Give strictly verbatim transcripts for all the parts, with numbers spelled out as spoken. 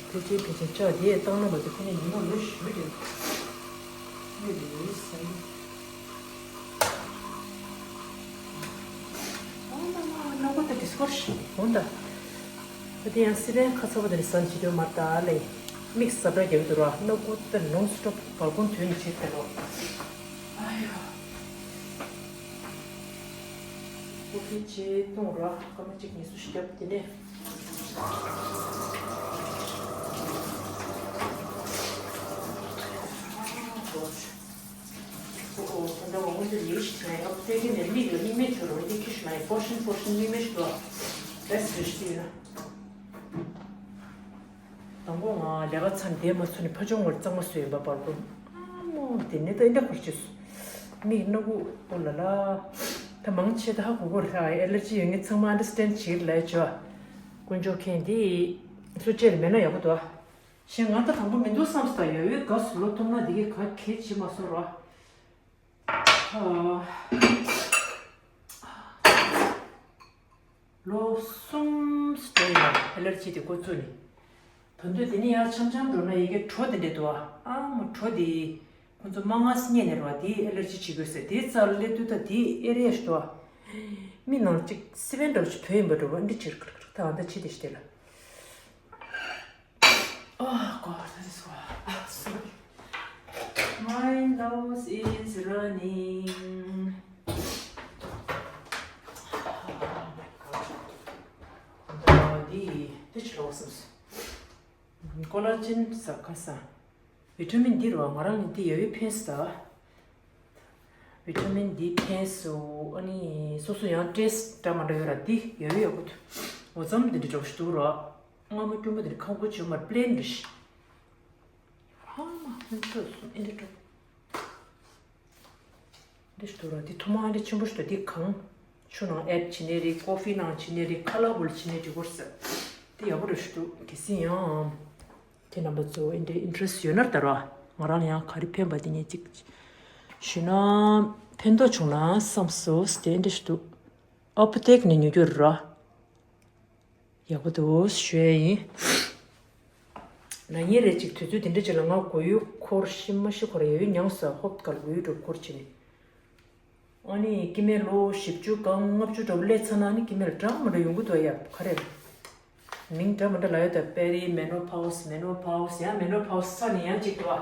ཕལ་ཆེར་ཕལ་ཆེར་ལྕགས་དེ་བཏང་ན་མ་གཏོགས་ཁོ་ནས་ཉིན་མོ་ལོ་ཞུ་རེད། ལོས་ཟ་ཡི། འོང་ད་མ་སྣ་ཁོ་ད་དིས་ཀོར་ཤི་འོང་ད། ད་དེ་ཡང་སི་པན་ཁ་ཚ་བོ་དེ་རེད་ཟ་ནི་བྱེད་དུས་མ་ད་ལེ། མིག་ཟ་འདྲ་རྒྱབ་འདུག་ར། སྣ་ཁོ་ད་ནོན་སི་ཊོབ་སྦལ་ཀོན་དོན་ནི་བྱེད་དེ་རོ། ཨ་ཡོ། ཀོ་ཕི་ཅིག་བཏུང་ར། སྐར་མ་གཅིག་གཉིས་སུ་ཞིག་བརྒྱབ་དེ་ནས། ཨོ་ད་ལྟ་འོང་དུས་ལེགས་ཤིག་ནས་ཨ་ཕ་གི་ནས་མིག་ལ་མིག་མེད་བྱོས་རོགས། འདི་ཁྱི་ཤི་ན་ཡི་པོར་ཤན་པོར་ཤན་མིག་མེད་ཤི་དོ། རེས་རེས་ཤི་ཡོད་ན། དང་པོ་ང་ལས་ཀ་ཚར་བསྡད་མ་ཚུགས་ནས་ཕ་ཆུང་ངོར་གཙང་མ་བཟོས་ཡིན་པ་པར་ཀོ། ཨ་མོ་དེ་ནས་ད་འདི་འདྲ་ཁོར་བྱས་སོང་། མིག་སྣ་ཁུག་ཨོ་ལ་ལ། ད་མང་ཆེ་ད་ཧ་གོ་གོ་རེད། ཨེ་ལར་ཇི་ཡོད་མཁན་ཚང་མ་ཨན་ཌར་སི་ཊེན་ཌི་བྱེད་ཀྱི་རེད་ལབ་ཡ་བྱོས། དཀོན་མཆོག་མཁྱེན། དེ་སུ་གཅིག་ལ་མེད་ན་ཡག་པོ་འདུག་ཨ། གཞན་ང་ད་དང་པོ་མི་འདུག་བསམ་སོང་། ད་ཡ་ཡོའི་དགའ་སུ་ལོ་ཐུབ་ན་འདི་གའི་ག་གལ་བྱེད་མ་སོང་རོ། ཨ། ལོ་གསུམ་སྟོན་ཡིན་ཨེ་ལར་ཇི་དེ་འགོ་བཙུགས་ནས། ད་དུང་དེ་ནས་ཡར་འཆམ་འཆམ་འགྲོ་ན་ཡ་གི་གྲོ་དེ་འདྲས་འདུག་ཨ། ཨ་མ་གྲོ་དེ་ཁོང་ཚོ་མ་ང་སྙད་ནས་རོ། དེ་ཨེ་ལར་ཇི་བྱེད་དགོས་ཟེར། དེ་རྩ་ལ་སླེབས་དུས་ད་དེ་ཨེ་རི་ཡ་ཞིག་འདུག་ཨ། མི་ནང་གཅིག་སི་པན་འདྲ་བོ་ཞིག་བོད་ཡིན་པ་འདྲ་བོ་འདི་ཕྱིར་ཁྲག་ཁྲག་ད་ཨ་ད་ཕྱི་དེ་ཞིག་དེ་ལ། Oh God, that is what. Ah, sorry. My nose is running. Oh my God. འདི་འདི་ཆོག་སོང་། ཀོ་ལ་ཇིན་ཟ་ཁ་ས། བི་ཊ་མིན་ཌི་རོ། ང་རང་ལ་འདི་ཡོད་ཡོད་ཕན་སོང་། བི་ཊ་མིན་ཌི་ཕན་སོང་། ཨ་ནི་སོ་སོ་ཡང་ཊེ་སི་ཊི་འདྲ་མ་འདྲ་ཡོད་ར། འདི་ཡོད་ཡོད་ཡག་པོ་འདུག་འོ་ཙམ་འདི་འདྲ་འདྲ་བོ་ཞིག་འདུག་ར། རྔ་མ་སྐྱུར་མོ་འདི་འདྲ་ཁ་འགོ་བྱེད་མ་པི་ལེན་འདྲ་ཞིག་ཧ་མ་ཧུན་ཆོས་སུ་ཨེ་འདྲ་འགྲོ། འདི་ཞིག་འདུག་ར། འདི་ཐོག་མ་ཨེ་འདྲ་ཆེན་པོ་ཞིག་འདུག་འདི་གང་ཆུ་ནང་ཨེཌ་བྱེད་ནའི་རེད། ཀོ་ཕི་ནང་བྱེད་ནའི་རེད། ཁ་ལག་བོ་ལ་བྱེད་ནའི་འགྲིག་གོ་ཟེར། འདི་ཡག་པོ་འདྲ་ཞིག་འདུག་གལ་སྲིད་ཡང་དེ་རྣམ་པ་ཚོ་ཨེ་འདྲའི་ཨིན་ཊི་རེ་སི་ཊི་ཡོད་ན་ད་ར། ང་རང་ལ་ཡང་ག་རེ་ཕན་པ་དེ་ངས་ཅིག་ཞུས་ན་ཕན་ཐོགས་བྱུང་ན་བསམ་སོང་། དེ་ཨེ་འདྲ་ཞིག་འདུག་ཨ་པོ་ཐེག་ནས་ཉོ་རྒྱུ་ར། ཡག་པོ་འདུག་ཞུ་ཡ་ཡིན། ན་ནིང་རེ་གཅིག་དུས་ཚོད་དེ་འདྲ་ཅིག་ལ་ང་མགོ་ཡུ་འཁོར་ཤི་མ་ཤི་འཁོར་ཡ་ཡུ་མྱངས་སོ། ཧོབ་གལ་མགོ་ཡུ་འགྲོ་འཁོར་བྱས་ནས། ཨ་ནི་སྐྱེ་དམན་ལོ་བཞི་བཅུ་གང་ལྔ་བཅུ་འདྲ་བོ་སླེབས་ཚར་ན་ཨ་ནི་སྐྱེ་དམན་ལ་འདྲ་མི་འདྲ་ཡོང་གི་འདུག་ཡ། ག་རེ་མིང་འདྲ་མི་འདྲ་ལབ་ཡོད་ད། པེ་རི་མེ་ནོ་པཱོ་སི། མེ་ནོ་པཱོ་སི་ཡང་མེ་ནོ་པཱོ་སི་ཚར་ནས་ཡང་གཅིག་འདུག་ཨ།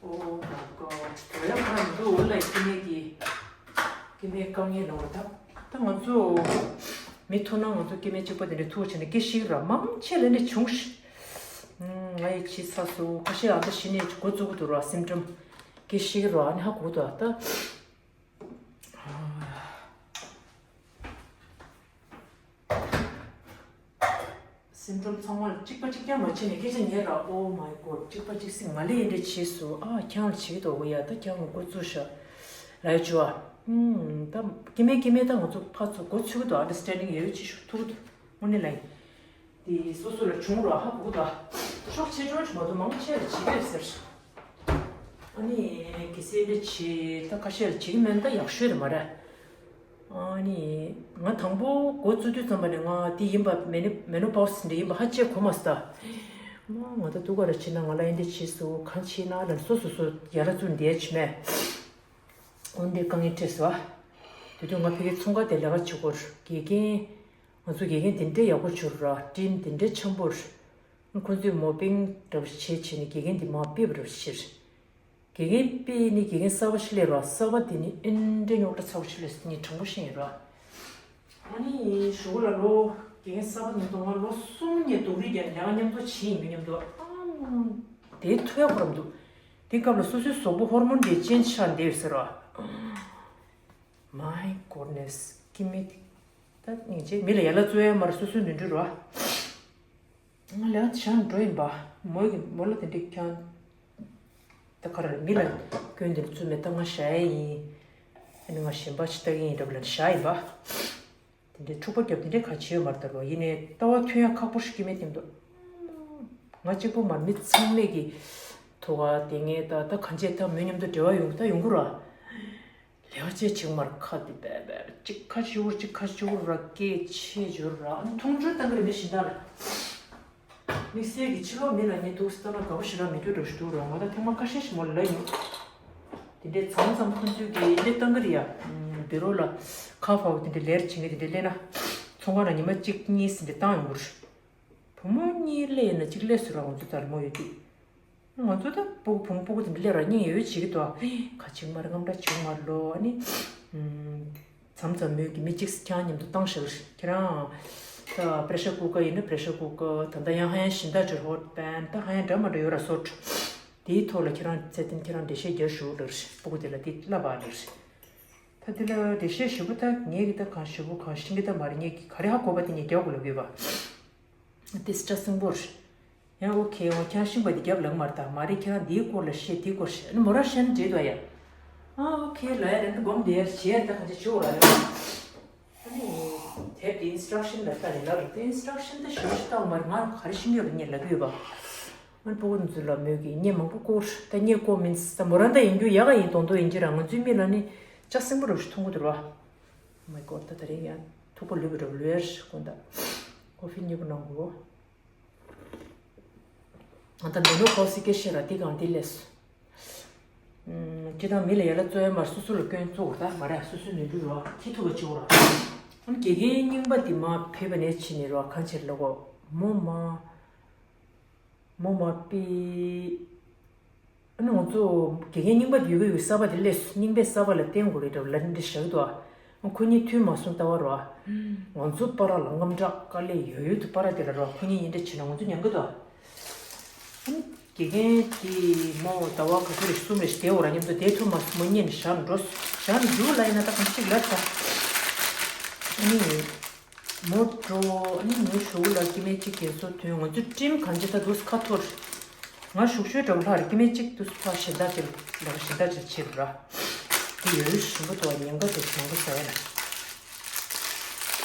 Oh my God. འགྲོ་ཡ་ཁོ་རང་མི་འདུག་འོ་ལ་སྐྱེ་དམན་གྱི། སྐྱེ་དམན་དཀའ་ངལ་ལ་འོ་ད། ད་ང་ཚོ་མི་ཐུག་ན་ང་ཚོ་སྐྱེ་དམན་གཅིག་པ་དེ་འདྲ་ཐུག་བྱས་ནས་སྐྱེ་ཤི་ར་མང་ཆེ་ལ་འདྲ་བྱུང་ཤི། ང་ཡི་ཕྱི་ས་སུ་ཁ་ཤས་ཨ་ད་ཤི་ནས་འགོ་བཙུགས་དུ་ར་སིམ་ཊམ་སྐྱེ་ཤི་ར་ཨ་ནི་ཧ་གོ་དུ་ཨ་ད། སིམ་ཊམ་ཚང་མ་ལ་གཅིག་པ་གཅིག་རྐྱང་མ་བྱས་ནས་སྐད་ཆ་ཉན་ར། Oh my God. གཅིག་པ་གཅིག་སེ་ང་ལས་འདྲ་བྱས་སོ། ཨ་ཁྱང་ལ་བྱེད་དོ་གོ་ཡ། ད་ཁྱང་ལ་འགོ་བཙུགས་ཤག་ལ་ཡ་བྱུ་བ། ཨུམ། ད་སྐྱེ་དམན་སྐྱེ་དམན་ད་ང་ཚོ་ཕར་ཚུར་འགོ་ཚུགས་དོ་ཨན་ཌར་སི་ཊེན་ཌིང་ཡོད་ཅི་ཤུ་ཐུག་དོ་དངོས་གནས་ལ་ཡིན། དེ་སོ་སོ་ལ་བྱུང་ར་ཧ་གོ་དོ། ཤོག་ཆེ་ཆུང་མ་གཏོགས་མང་ཆེ་ལ་བྱེད་ཀྱི་ཟེར། ཨ་ནི་གལ་སྲིད་འདི་བྱེད་ད་ཁ་ཤས་ལ་བྱེད་ཀྱི་མེད་ན་ད་ཡག་ཤོས་རེད་མ་རེད། ཨ་ནི་ང་དང་པོ་འགོ་བཙུགས་དུས་ཙམ་པ་ནས་ང་འདི་ཡིན་པ་མེ་ནི་མེ་ནོ་པཱོ་སི་འདི་ཡིན་པ་ཧ་ཅེ་གོ་མ་སོང་ད། མ་ང་ད་སྡུག་ག་ར་བྱེད་ན་ང་ལ་ཡིན་འདི་བྱེད་སོ་གང་བྱེད་ན་ལ་སོ་སོ་སོ་ཡ་ར་བཙུགས་འདི་བྱེད་མེད། འོན་ཏེ་དཀའ་ངལ་འཕྲད་སོང་ཨ། དེ་དུས་ང་ཕ་གིའི་ཚོང་ཁང་དེ་ལས་ཀ་བྱེད་སྐོར་དགེ་རྒན། ང་ཚོ་དགེ་རྒན་དེ་འདྲའི་ཡག་པོ་བྱུར་ར་ཊིམ་དེ་འདྲའི་འཆམ་པོ་ར། ཁོ་ཚོས་མོ་པིང་འདྲ་བོ་ཞིག་བྱས་བྱས་ནས་དགེ་རྒན་དེ་མར་ཕུད་པ་འདྲ་བོ་ཞིག་བྱས། དགེ་རྒན་ཕུད་ནས་དགེ་རྒན་གསར་པ་ཞིག་སླེབས་ར་གསར་པ་དེ་ནི་ཨེ་འདྲའི་རྙོག་དྲ་ཚ་པོ་ཞིག་སླེབས་སོང་ངས་དྲང་པོ་བཤད་ཡིན་ར། ཨ་ནི་གཞུག་གུ་ལ་ལོ་དགེ་རྒན་གསར་པ་ནང་དུ་ང་ལོ་གསུམ་ནས་སྡུག་རུས་བརྒྱབ་ནས་ལས་ཀ་མཉམ་དུ་བྱས་ཡིན་མིན་མཉམ་དུ་ཨ་མ་དེ་ཐོས་ཁོ་རང་འདུག་དེ་སྐབས་ལ་སོ་སོའི་གཟུགས་པོ་ཧོར་མོན་དེ་ཅེན་ཇི་ཆགས་བསྡད་ཡོད་ཟེར་ར། My goodness. སྐྱེ་དམན་ད་སྙིང་རྗེ། མི་ལ་ཡ་ལ་བཙོ་ཡ་མ་རེད། སོ་སོའི་ནོར་འཁྲུལ་རེད་བ། ང་ལས་ཀ་བྱས་ནས་འགྲོ་ཡིན་པ། མོ་གི་མོ་ལ་དེ་འདྲས་ཀྱང་ད་ག་རེ་རེད། མི་ལ་སྐྱོན་དེ་འདྲ་བཙུགས་མེད། ད་ང་བཞག་ཡ་ཡིན། ཨ་ནི་ང་གཞན་པ་ཞིག་ལྟ་གི་ཡིན་འདྲ་བོ་ལབ་ནས་བཞག་ཡིན་པ། དེ་འདྲའི་འཁྲུག་པ་བརྒྱབ་དེ་འདྲའི་ག་བྱེད་ཡོད་མ་རེད་ད་ལོ། ཡིན་ནའི་ལྟ་བ་ཐོན་ཡ་ཁག་པོ་ཞིག་སྐྱེ་དམན་སྟེང་དུ། ང་གཅིག་པོ་མ་རེད། མི་ཚང་མས་ཀྱི་ཐུག་ག་དེ་ངས་ད་ད་གང་བྱས་ད་མོ་མཉམ་དུ་འབྲེལ་བ་ཡོང་ད་ཡོང་གི་ར། ལས་ཀ་བྱེད་བྱེད་མར་ཁ་དེ་བེ་བེ་གཅིག་ཁ་ཆེ་བོར་གཅིག་ཁ་ཆེ་བོར་ར་སྐད་ཆེ་འཇོར་ར་ཨ་ནི་མཐོང་ཆུང་བཏང་གི་རེད་མི་གཞན་དག་ལ། དམིགས་བསལ་གྱི་ཕྱི་ལོགས་མི་ལ་ནི་འདུག་སེ་བལྟ་ན་དགའ་པོ་ཞེ་དྲག་མི་འདུག་འགྲོ་ཞིག་འདུག་རོགས། ང་ད་ཐེངས་མ་ཁ་ཤས་ཤིག་མོ་ལ་ལབ་ཡིན། དེ་འདྲའི་མཚམས་མཚམས་ཁོང་ཚོས་ཀྱི་འདི་བཏང་གི་རེད་ཡ། བེ་རོ་ལ་ཁ་ཕར་བ་དེ་འདྲ་ལེར་བྱེད་མཁན་དེ་འདྲ་སླེབས་ན། ཚོང་ཁང་ལ་ཉི་མ་གཅིག་གཉིས་ཟིན་ཏེ་བཏང་ཡོང་གི་རེད། བུ་མོ་གཉིས་སླེབས་ཡིན་ན་གཅིག་སླེབས་སུ་ར་ང་ཚོ་ད་ལ་མོ་ཡོད་དུས། ང་ཚོ་ད་སྤུ་གུ་བུ་མོ་སྤུ་གུ་དེ་འདྲ་སླེབས་ར་གཉེན་ཡོད་ཡོད་བྱེད་ཀྱི་འདུག་ཨ། ཁ་ཅིག་མར་དངངས་སྐྲག་བྱེད་མ་ལོ་ཨ་ནི། མཚམས་མཚམས་མོས་ཀྱི་མི་གཅིག་ཁྱེད་རང་མཉམ་དུ་བཏང་ཤག་ཁྱེད་རང་། ད་པེ་རེ་ཤར་ཀུ་ཀར་ཡིན་ན་པེ་རེ་ཤར་ཀུ་ཀར་ད་ལྟ་ཡང་ཧ་ཡང་གཞན་དག་ཅིག་ཧོ་ཊི་པན་ད་ཧ་ཡང་འདྲ་མ་འདྲ་ཡོད་ར་སོ། དེའི་ཐོག་ལ་ཁྱེད་རང་ཚེ་བརྟན་ཁྱེད་རང་འགྲེལ་བཤད་རྒྱག་ཞུ་ལར་སྤུ་གུ་དེ་ལ་དེ་བསླབ་པ་ལར། ད་དེ་ལ་འགྲེལ་བཤད་ཞུ་བ་ད་ངས་ཀྱི་ད་གང་ཞུ་བ་གང་ཤེས་ཀྱི་ད་མ་རེད། ངས་ཀྱི་ག་རེ་ཧ་གོ་བ་དེ་ངས་རྒྱག་དགོས་ལབ་ཡོད་པ། དེ་སི་ཊ་སིང་པོར། ཡང་ཨོ་ཁེ་འོ་ཁྱེད་རང་ཤིང་པ་དེ་རྒྱབ་ལངས་མར་ད་མ་རེད། ཁྱེད་རང་དེའི་སྐོར་ལ་བཤད་དེའི་སྐོར་བཤད་ཨ་ནི་མོ་ར་བཤད་ན་འགྲིག་འདུག་ཡ། ཨ་ཨོ་ཁེ་ལ་ཡ་རེད་འདུག་སྒོམ་དེ་ཡར་བྱས་ད་གང་ཅི་བྱེད་འོ་ར་ཡ། ཨ་ནི་དེབ་དེ་ཨིན་སི་ཊག་ཤན་ལ་ལྟ་རེད་ལ་རེད། དེ་ཨིན་སི་ཊག་ཤན་དེ་ཞོ་ཞིག་ལྟ་མ་རེད། ང་ག་རེ་ཤེས་ཡོད་རེད་ངས་ལབ་ཀྱི་ཡོད་པ། ཨ་ནི་སྤུ་གུ་ཚོ་ལ་མོས་ཀྱི་བརྙན་མང་པོ་བསྐུར་ད་བརྙན་བསྐུར་མིན་ད་མོ་ར་ད་ཡིན་རྒྱུ་ཡག་ག་ཡིན་དོན་དུ་ཡིན་གྱི་ར་ང་ཚོའི་མི་ལ་ནི་ལྕགས་སྲིན་པོ་རུ་ཞིག་མཐོང་གི་འདུག་ར། Oh my God ད་ད་རེས་ཡང་ཐུག་པ་ལུས་པ་འདྲ་ལུས་ཡར་ཞིག་དགོངས་དག་ཀོ་ཧྥི་མཉེས་པོ་གནང་དགོས། ང་ད་འདི་ནོ་ཁོ་སི་ཀེ་ཤེ་ར་དེ་གང་དེ་ལས་སུ། སྤྱི་དང་མི་ལ་ཡ་ལ་བཙོ་ཡ་མར་སོ་སོ་ལ་སྐྱོན་བཙུགས་ར་ད་མ་ར་སོ་སོའི་ནུས་འདུས་ར་ཁྱི་ཐུག་པ་བྱེད་འོ་ར། ཨ་ནི་དགེ་རྒན་རྙིང་པ་དེ་མ་ཕེབས་པ་ནས་ཕྱིན་ནས་ར་གང་ཆེར་ལ་གོ་མོ་མ། མོ་མ་པི། ཨ་ནི་ང་ཚོ་དགེ་རྒན་རྙིང་པ་ཡོད་གི་ཡོད་གསར་པ་དེ་སླེབས་སོང་། རྙིང་པས་གསར་པ་ལ་བརྟེན་དགོས་རེད་འདྲ་བ་ལབ་འདི་བཞག་འདུག་ཨ། ཁོ་གཉིས་ཐུན་མ་སོང་ལྟ་བ་རོ་ཨ། ང་ཚོ་པ་ར་ལ་དངངས་སྐྲག་དཀའ་ལས་ཡོད་ཡོད་དུ་པ་ར་དེ་ལ་རོ་ཨ་ཁོ་གཉིས་གཉིས་འདྲ་བྱས་ན་ང་ཚོ་ཉན་གི་འདུག་ཨ། ཨ་ནི་དགེ་རྒན་དེ་མོ་ཟླ་བ་ག་ཚོད་རེད་གསུམ་རེད་བསྡད་འོ་ར་མཉམ་དུ་བསྡད་ཐུབ་མ་སོང་མོ་གཉིས་ནས་བཞག་ནས་འགྲོ་སོང་། བཞག་ནས་འདུག་ལ་ཡིན་ན་ད་གང་ཞིག་ལབ་ད། ཨ་ནི། མོ་འགྲོ། ཨ་ནི་མོའི་ཞུ་གུ་ལ་སྐྱེ་དམན་གཅིག་རྒན་གསོ་ཐོན། ང་ཚོ་ཊིམ་གང་ཅི་ད་དུས་ཁ་ཐོར། ང་ཞུ་གུ་ཤོད་འགྲོ་ལྷག་རེད། སྐྱེ་དམན་གཅིག་དུས་ཕ་གཞན་དག་ཅིག་ལ་གཞན་དག་ཅིག་ཕྱིར་ར། དེ་ཡོད་ཞུ་གུ་དོ་ཉེན་ཁ་དེ་བྱུང་གི་ཟེར་ན།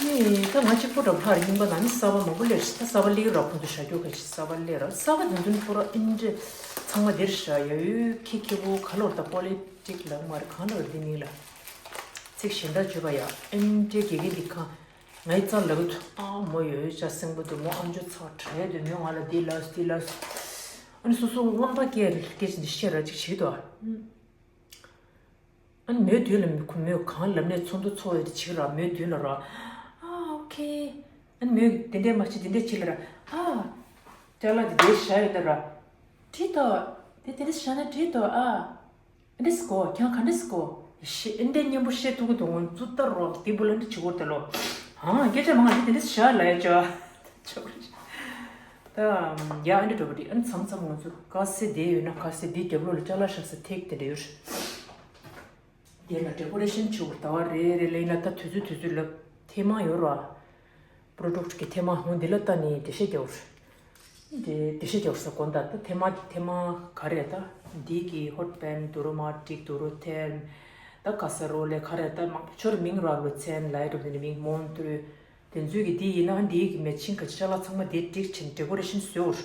ནི་ད་ང་གཅིག་པོ་འགྲོ་ལྷག་རེད། རྙིང་པ་ནང་ནི་གསར་པ་མང་པོ་སླེབས་ཤག་ད་གསར་པ་སླེབས་ར་ཁོང་ཚོ་བཞག་རྒྱུ་ག་ཞིག་གསར་པ་སླེབས་ར་གསར་པ་དེ་ཚོ་ནི་ཕོ་ར་ཨིན་འདྲེ་ཚང་མ་འདིར་བཞག་ཡ་ཡོད་ཁི་ཁི་བོ་ག་ལོར་ད་པོ་ལི་ཊིག་ལ་མ་རེད་གང་ལོར་འདི་མིང་ལ། ཚིག་གཞན་དག་བརྗོད་པ་ཡ་ཨིན་འདྲེ་དགེ་རྒན་འདི་ཁང་། ངའི་རྩར་ལབ་ཀྱི་འདུག་ཨ་མོ་ཡོད་ཡོད་ཅག་སེང་པོ་འདུག་མོ་ཨ་མཆོག་ཚ་བྲལ་འདུག་མོས་ང་ལ་འདི་ལབ་སོང་འདི་ལབ་སོང་། ཨ་ནི་སོ་སོ་དབང་ཐང་སྐྱེ་སྐད་ཆ་འདི་བཤད་ར་ཅིག་བྱེད་ཀྱི་འདུག་ཨ་ནི་མོའི་མདུན་ལ་མོས་གང་ལབ་ནས་ཚོགས་འདུ་ཚོགས་ཡོད་དེ་བྱེད་ཀྱི་ར་མོའི་མདུན་ལ་ར། ཨ་ཨོ་ཁེ། ཨ་ནི་མོས་དེ་འདྲས་མ་བྱེད་དེ་འདྲས་བྱེད་ལ་ར། ཨ། ཅ་ལག་དེ་འདྲས་བཞག་ཡོད་ད་ར། བྲིས་ཏོ། དེ་དེ་འདྲས་བཞག་ན་བྲིས་ཏོ་ཨ། འདི་སྐོ་ཁྱང་ག་འདི་སྐོ། ཤི་འདི་སྙན་པོ་བཤད་ཐུབ་ཀྱི་འདུག་ངོ་ཙུ་ཏ་རོགས་དེ་བུ་ལ་འདི་བྱེད་དགོས་ད་ལོ། ཧང་སྐད་ཆ་མང་ང་འདི་འདི་ཤ་ལ་ཡ་ཅོ། ད་ཡ་ཨ་འདི་འགྲོ་བ་འདི་ཨ་མཚམས་མཚམས་ང་ཚོ་དཀར་ཟས་བསྡད་ཡོད་ན་དཀར་ཟས་འདི་རྒྱབ་ལོགས་ལ་ཅ་ལག་བཞག་ས་ཐིག་དེ་འདྲ་ཡོད། དེ་ལ་ཌེ་ཀོ་རེ་ཤན་བྱེད་དགོས་ད་བ་རེ་རེ་ལ་ཡིན་ན་ད་དུས་ཚོད་དུས་ཚོད་ལ་ཐེངས་མང་ཡོད་ར། པྲོ་ཌག་གི་ཐེ་མ་ཧོང་འདི་ལ་ལྟ་ནས་འགྲེལ་བཤད་རྒྱག་འོར། འདི་འགྲེལ་བཤད་རྒྱག་འོར་ས་དགོན་ད་ལྟ་ཐེ་མ་ཐེ་མ་ག་རེ་ད། འདི་གི་ཧོ་ཊི་པན་དུ་རོ་མ་ཀྲིག་དུ་རོ་ཐེན། ད་ག་ས་རོ་ལེ་ག་རེ་ད་མང་པོ་ཆོར་མིང་ར་ལོ་ཚན་ལའི་རུ་འདི་མིང་མོན་ཏུ། དེ་ཚོའི་གི་འདི་ཡིན་ན་འདི་གི་མེ་ཆིང་ག་ཅི་ཅ་ལག་ཚང་མ་འདི་ཀྲིག་ཆེན་ཌེ་ཀོ་རེ་ཤན་བཟོས་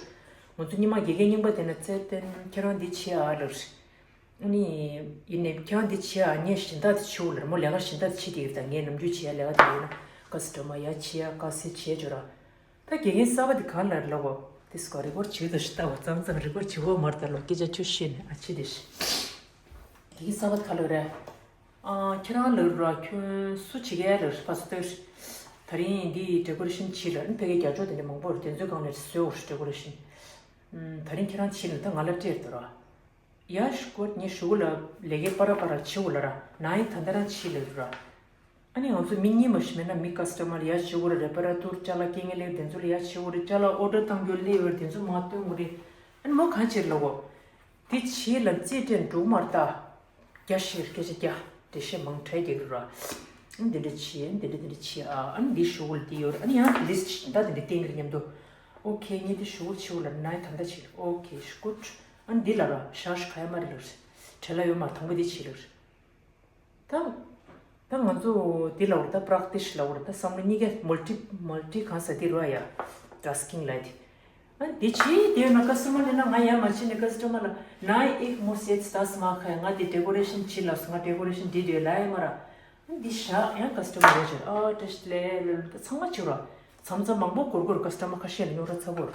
འོར། ང་ཚོ་ཉི་མ་དགེ་རྒན་རྙིང་པ་དེ་ན་ཚེ་བརྟན་ཁྱེད་རང་འདི་བྱེད་ཨ་ལར། ཨ་ནི། ཡིན་ནའི་ཁྱེད་རང་འདི་བྱེད་ཨ་ངས་གཞན་དག་དེ་བྱེད་འོ་ལར་མོ་ལས་ཀ་གཞན་དག་དེ་བྱེད་དེ་ཡོད་ད་ངས་ནམ་རྒྱུན་བྱེད་ཡ་ལས་ཀ་དེ་ཡོད་ན་ཀ་སི་ཊ་མ་ཡ་བྱེད་ཡ་ཀ་སེ་བྱེད་འཇོ་ར། ད་དགེ་རྒན་གསར་པ་དེ་གང་ལ་ལ་གོ་དེ་སྐོར་རི་ཀོར་བྱེད་དོ་ཞིག་ལྟ་བ་ཙམ་ཙམ་རི་ཀོར་བྱེད་གོ་མར་ད་ལོ་སྐད་ཆ་ཆུ་ཤེས་ནས་ཨ་ཆེ་དེ་ཤི། དགེ་རྒན་གསར་པ་དེ་ག་ལ་རེད། ཨ་ཁྱེད་རང་ལ་ར་ཁྱོད་སུ་བྱེད་ག་ལ་ར་ཕ་སུ་ཏོ་ད་རིང་འདི་ཌེ་ཀོ་རེ་ཤན་བྱེད་ལ་ཨ་ནི་ཕ་གི་རྒྱ་ཅོ་དེ་འདྲ་མང་པོ་རེད་དེ་ཚོའི་སྒང་ལ་བཟོས་འོ་ཌེ་ཀོ་རེ་ཤན། ད་རིང་ཁྱེད་རང་བྱེད་ལ་ད་ང་ལ་སྤྲད་དོ་ར། ཡ་ཤུ་ཀོ་ངས་ཞུ་གུ་ལ་ལས་ཀའི་པ་ར་པ་ར་བྱེད་འོ་ལ་ར་ནའི་ད་ལྟ་རང་བྱེད་ལ་ར། ཨ་ནི་ང་ཚོ་མི་གཉིས་མ་ཞིག་མེད་ན་མི་ཀ་སི་ཊ་མར་ཡ་བྱེད་འོ་ར་རེ་པ་ར་ཏུར་ཅ་ལག་སྐྱེ་ངེས་ལེབ་དེ་ཚོ་ལ་ཡ་བྱེད་འོ་རེ་ཅ་ལག་ཨོ་ཌར་བཏང་རྒྱུ་ལེབ་འོ་རེ་དེ་ཚོ་མ་སྟོན་འོ་རེ། ཨ་ནི་མོ་གང་བྱེད་ལ་གོ་དེ་བྱེད་ལ་རྩིས་སྤྲད་འགྲོ་མར་ལྟ། རྒྱ་ཤེར་སྐད་ཆ་རྒྱ་འགྲེལ་བཤད་མང་དྲགས་རྒྱག་གི་ར། ཨ་ནི་འདི་འདྲ་བྱེད་ཨ་ནི་འདི་འདྲ་འདི་འདྲ་བྱེད་ཨ་ཨ་ནི་འདི་ཞུ་གུ་ལ་འདི་ཡོད་ར་ཨ་ནི་ཡང་ལིས་ཊི་ད་འདི་འདྲ་བསྟན་གི་ར་མཉམ་དུ། ཨོ་ཁེ་ངས་འདི་ཞུ་གུ་ལ་བྱེད་འོ་ལ་ནའི་ད་ལྟ་བྱེད་ཨོ་ཁེ་ཤུ་ཀུ་ཊ། ཨ་ནི་འདི་ལ་ར་ཞག་ཤུ་ག་ཡ་མ་རེད་ལ་ར། བྲེལ་ལ་ཡོད་མ་དང་པོ་འདི་བྱེད་ལ་ར། ད། ད་ང་ཚོ་འདི་ལ་འོར་ད་པ་རག་ཏིས་ལ་འོར་ད་བསམ་བློ་གཉིས་ཀ་མལ་ཊི་མལ་ཊི་གང་ས་འདི་རོ་ཡ། ཊ་སི་ཀིང་ལ་དེ། ཨ་འདི་བྱེད་དེ་ན་ཀ་སི་ཊ་མར་ལས་ན་ང་ཡ་མ་བྱེད་ནས་ཀ་སི་ཊ་མར་ལ་ནའི་ཨིག་མོ་སེ་ཙི་ད་སི་མ་ཁ་ཡ་ང་དེ་ཌེ་ཀོ་རེ་ཤན་བྱེད་ལ་སོ་ང་ཌེ་ཀོ་རེ་ཤན་འདི་དེ་ལ་ཡ་མ་ར། ཨ་འདི་ཞག་ཡང་ཀ་སི་ཊ་མར་ཡ་བྱེད་ཨ་ཏྲེ་ཤི་ལེ་ལེ་ལེ་ད་ཚང་མ་བྱེད་ར། མཚམས་མཚམས་མང་པོ་འགོར་འགོར་ཀ་སི་ཊ་མར་ཁ་ཤས་ལ་རྙོག་དྲ་ཚ་པོ་ར།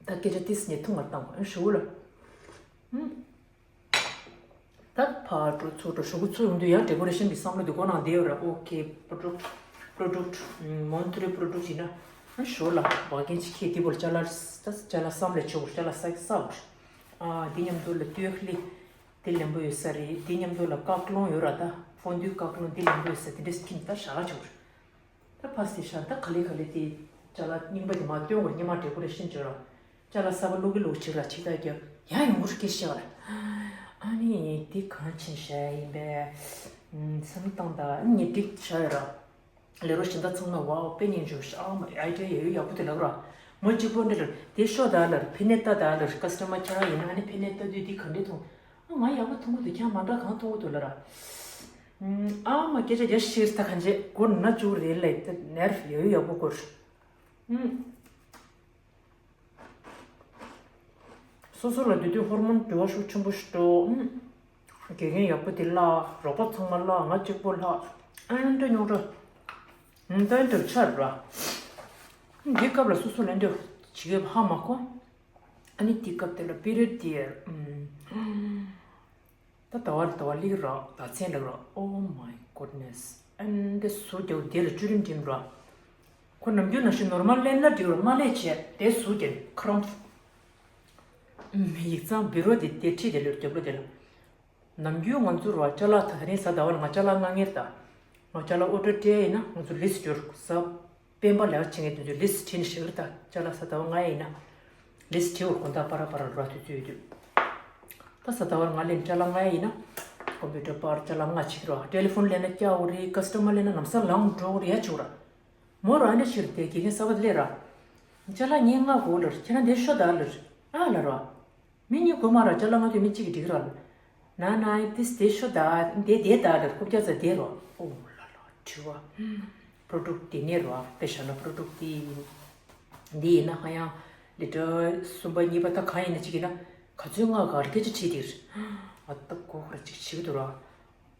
ད་སྐད་ཆ་ཏིས་ནས་ཐུང་བར་བཏང་བ་ཨ་ཞུ་ལ། ཨུམ། ད་ཕར་འགྲོ་ཚུར་འགྲོ་ཞུ་གུ་ཚུར་ཡོང་དུས་ཡང་ཌེ་ཀོ་རེ་ཤན་གྱི་བསམ་བློ་འདི་སྒོ་ནང་བསྡད་ཡོད་ར། ཨོ་ཁེ། པྲོ་ཌུག་པྲོ་ཌུག་མོན་ཏུ་རེ་པྲོ་ཌུག་ཡིན་ན་ཨ་ཞོར་ལ་བ་གན་ཅིག་ཁེ་དེ་བོར་ཅ་ལག་ཅ་ལག་བསམ་ལས་ཆོག་ཅ་ལག་ས་ས་བོར། ཨ་འདི་མཉམ་དུ་ལ་ཏུའི་ལི་དེ་ལེན་པོ་ཡོད་ས་རེད། འདི་མཉམ་དུ་ལ་ཀ་ཀློང་ཡོད་ར། ད་ཧྥོན་དུའི་ཀ་ཀློང་འདི་ལེན་པོ་ཡོད་ས་དེ་འདྲས་ཁིམ་ད་ཞག་ཆོག་ད་ཕ་སི་ཤར་ད་ག་ལེ་ག་ལེ་དེ་ཅ་ལག་རྙིང་པ་དེ་མ་སྟོན་བར་སྙེ་མ་ཌེ་ཀོ་རེ་ཤན་བྱོས་ར། ཅ་ལག་གསར་པ་ལུག་གི་ལུག་ཅིག་ལ་ཅིག་ད་རྒྱབ་ཡང་ཡོང་གུར་སྐད་ཤེས་བ་ར། ཨ་ནི་དེ་གང་ཕྱིན་ཤ་ཡིན་པས། བསམ་བཏང་ད་ངས་འགྲིག་ཤ་ཡོད་ར། ལས་རོགས་གཞན་དག་ཚང་མ་ཝའོ་དཔེ་སྙིང་རྗེ་ཤ་ཨ་མ་ཨའི་ཌི་ཡ་ཡོད་ཡག་པོ་དེ་ལབ་ར། མོ་གཅིག་པོ་འདྲ་ལབ་དེ་ཤོ་ད་ལབ་ཕི་ནེ་ཏ་ད་ལབ་ཀ་སི་ཊ་མར་ཁྱེད་རང་ཡིན་ན་ཨ་ནི་ཕི་ནེ་ཏ་དུས་དེ་ག་འདྲས་མཐོང་། ཨ་ང་ཡག་པོ་མཐོང་གི་འདུག་ཁྱེད་མ་འདྲ་གང་མཐོང་གི་འདུག་ལབ་ར། ཨ་མ་སྐད་ཆ་རྒྱ་ཤེས་ད་གང་བྱེད་གོ་ན་བཅུག་རེད་ལབ་དེ་ནེར་ཡོད་ཡག་པོ་གོ་ར། སོ་སོ་ལ་དུས་དུས་ཧོར་མོན་འགྲོ་བ་ཤུགས་ཆེན་པོ་ཞིག་འགྲོ། དགེ་རྒན་ཡག་པོ་དེ་ལ་རོགས་པ་ཚང་མ་ལ་ང་གཅིག་པོ་ལ་ཨན་འདྲ་ཉོག་འདྲ། ཨན་འདྲ་འདྲ་ཆར་ར། འདི་སྐབས་ལ་སོ་སོ་ལ་འདྲ་བྱེད་ཀྱི་ཧ་མ་གོ། ཨ་ནི་དེ་སྐབས་དེ་ལ་པི་རི་ཡོད་དེ། ད་ཟླ་བ་ཟླ་བ་ལིག་ར་ཟླ་མཚན་ལག་ར། Oh my goodness. ཨན་དེ་སུ་རྒྱག་དེ་ལ་བཅུ་རིམ་འགྲིམ་ར། ཁོ་ནམ་རྒྱུན་ནང་བཞིན་ནོར་མལ་ལེན་ན་འགྲིག་ར་མ་ལས་བྱས་དེ་སུ་རྒྱག་ཁ་རམ། ཡིག་ཚང་བི་རོ་དེ་དེ་ཁྲིད་དེ་ལོས་རྒྱབ་ལོ་དེ་ལ། ནམ་རྒྱུན་ང་ཚོ་ར་ཅ་ལག་ད་དེ་རིང་གཟའ་ཟླ་བ་ལ་ང་ཅ་ལག་མངགས་ངེས་ད། ང་ཅ་ལག་ཨོ་ཌར་སྤྲད་ཡིན་ན་ང་ཚོ་ལིས་སྦྱོར་གཟའ་སྤེན་པ་ལས་ཀ་བྱེད་མཁན་དེ་ཚོས་ལིས་བྲིས་ནས་བཞག་རེད་ད། ཅ་ལག་གཟའ་ཟླ་བ་མངགས་ཡིན་ན། ལིས་བྲིས་འོར་དགོང་དག་པ་ར་པ་ར་ར་དུས་ཚོད་ཡོད་དུས། ད་གཟའ་ཟླ་བར་ང་ལེན་ཅ་ལག་མངགས་ཡིན་ན། ཀོམ་པུ་ཊར་པར་ཅ་ལག་མངགས་བྱེད་ཀྱི་ར། ཊེ་ལི་ཕོན་ལེན་ན་སྐྱ་འོ་རེད། ཀ་སི་ཊ་མར་ལེན་ན་ལམ་སང་ལངས་འགྲོ་འོ་རེད་ཡ་ཆུག་ར། མོ་ར་ཨ་འདྲ་ཕྱིར་དེ་དགེ་རྒན་གསར་པ་ལས་ར། ཅ་ལག་ངས་མངགས་གོ་ལར་ཁྱེད་རང་དེ་ཤོ་ད་ལར། ཨ་ལ་ར། མི་གཉིས་གོ་མ་ར་ཅ་ལག་མངགས་དུས་མི་གཅིག་གིས་འགྲིག་ར་ལ། ན་ན་ཏིས་དེ་ཤོ་ད་དེ་དེ་ད་ལར་ཁོ་བརྒྱ་ཙ་དེ་ར། ཨོ་ལ་ལ་དྲི་བ། པྲོ་ཌུག་དེ་ནས་ར་དཔེ་བཞག་ན་པྲོ་ཌུག་དེ་ཡིན། འདི་ཡིན་ན་ཧ་ཡང་ལི་ཊར་གསུམ་པ་གཉིས་པ་ད་གང་ཡིན་ན་གཅིག་ཡིན་ན་ག་ཚོད་མངགས་ག་ར་སྐད་ཆ་དྲིས་དེ་ར། ཨ་ད་གོ་ག་ར་གཅིག་བྱེད་ཀྱི་འདུག་ར།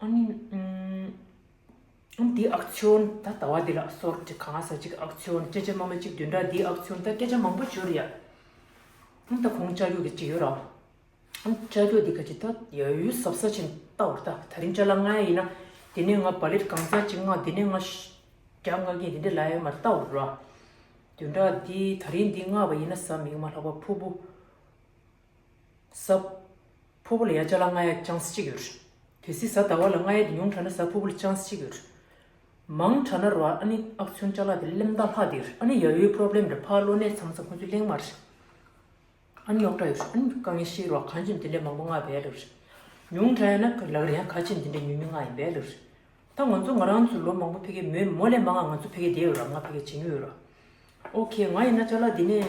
ཨ་ནི། ཨུམ། འདི་ཨག་ཚིའོན་ད་ཟླ་བ་འདི་ལ་སོར་ཏི་གང་ས་ཅིག་ཨག་ཚིའོན་ཅེ་ཅེ་མ་མ་ཅིག་བདུན་ཕྲག་འདི་ཨག་ཚིའོན་ད་སྐད་ཆ་མང་པོ་བྱོས་རེད་ཡ། ཨུམ་ད་ཁོང་ཅ་ལུ་གི་ཅིག་ཡོད་ར། ཨུམ་ཅ་ལུ་འདི་ག་ཅིག་ད་ཡ་ཡུལ་ཟབ་ས་ཆེན་ལྟ་བར་ད་ད་རིང་ཅ་ལག་ང་ཡ་ཡིན་ན་དེ་ནས་ང་བ་ལེར་གང་ཚ་ཅིག་ང་དེ་ནས་ང་རྒྱ་ང་གི་འདི་འདྲ་ལ་ཡོད་མ་ལྟ་བར་ར། བདུན་ཕྲག་འདི་ད་རིང་འདི་ང་བ་ཡིན་ན་ཟ་མིག་མ་ལྷག་པ་ཕུ་བུ། ས། ཕུ་བོ་ལ་ཡ་ཅ་ལག་མངགས་ཡ་ཅང་སི་གཅིག་ཡོད་རེད། གལ་སྲིད་གཟའ་ཟླ་བ་ལ་མངགས་ཡ་དེ་ཉུང་དྲགས་ན་ས་ཕུ་བོ་ལ་ཅང་སི་གཅིག་ཡོད་རེད། མང་དྲགས་ན་རོ་ཨ་ནི་ཨག་ཚོན་ཅ་ལག་དེ་ལེམ་ད་ལྷག་དེ་རེད། ཨ་ནི་ཡ་ཡོའི་པྲོབ་ལེམ་རེད། ཕར་གློ་ནད་མཚམས་མཚམས་ཁོ་ཚོས་གླེང་མ་རེད། ཨ་ནི་རྙོག་དྲ་ཡོད་རེད། ཨ་ནི་དཀའ་ངལ་ཤེས་རོགས་གང་ཅིན་དེ་འདྲས་མང་པོ་མངགས་པས་ལབ་རེད། ཉུང་དྲགས་ཡ་ན་ལག་རེ་ཡང་ག་ཅིན་དེ་འདྲས་ཉུང་ཉུང་མངགས་ཡིན་པས་ལབ་རེད། ད་ང་ཚོ་ང་རང་ཚོ་ལོ་མང་པོ་ཕ་གི་མོས་མོ་ལས་མང་ང་ང་ཚོ་ཕ་གི་བསྡད་ཡོད་ར། ང་ཕ་གི་བྱེད་མྱོང་ཡོད་ར། ཨོ་ཁེ་ང་ཡིན་ན་ཅ་ལག་འདི་ནས་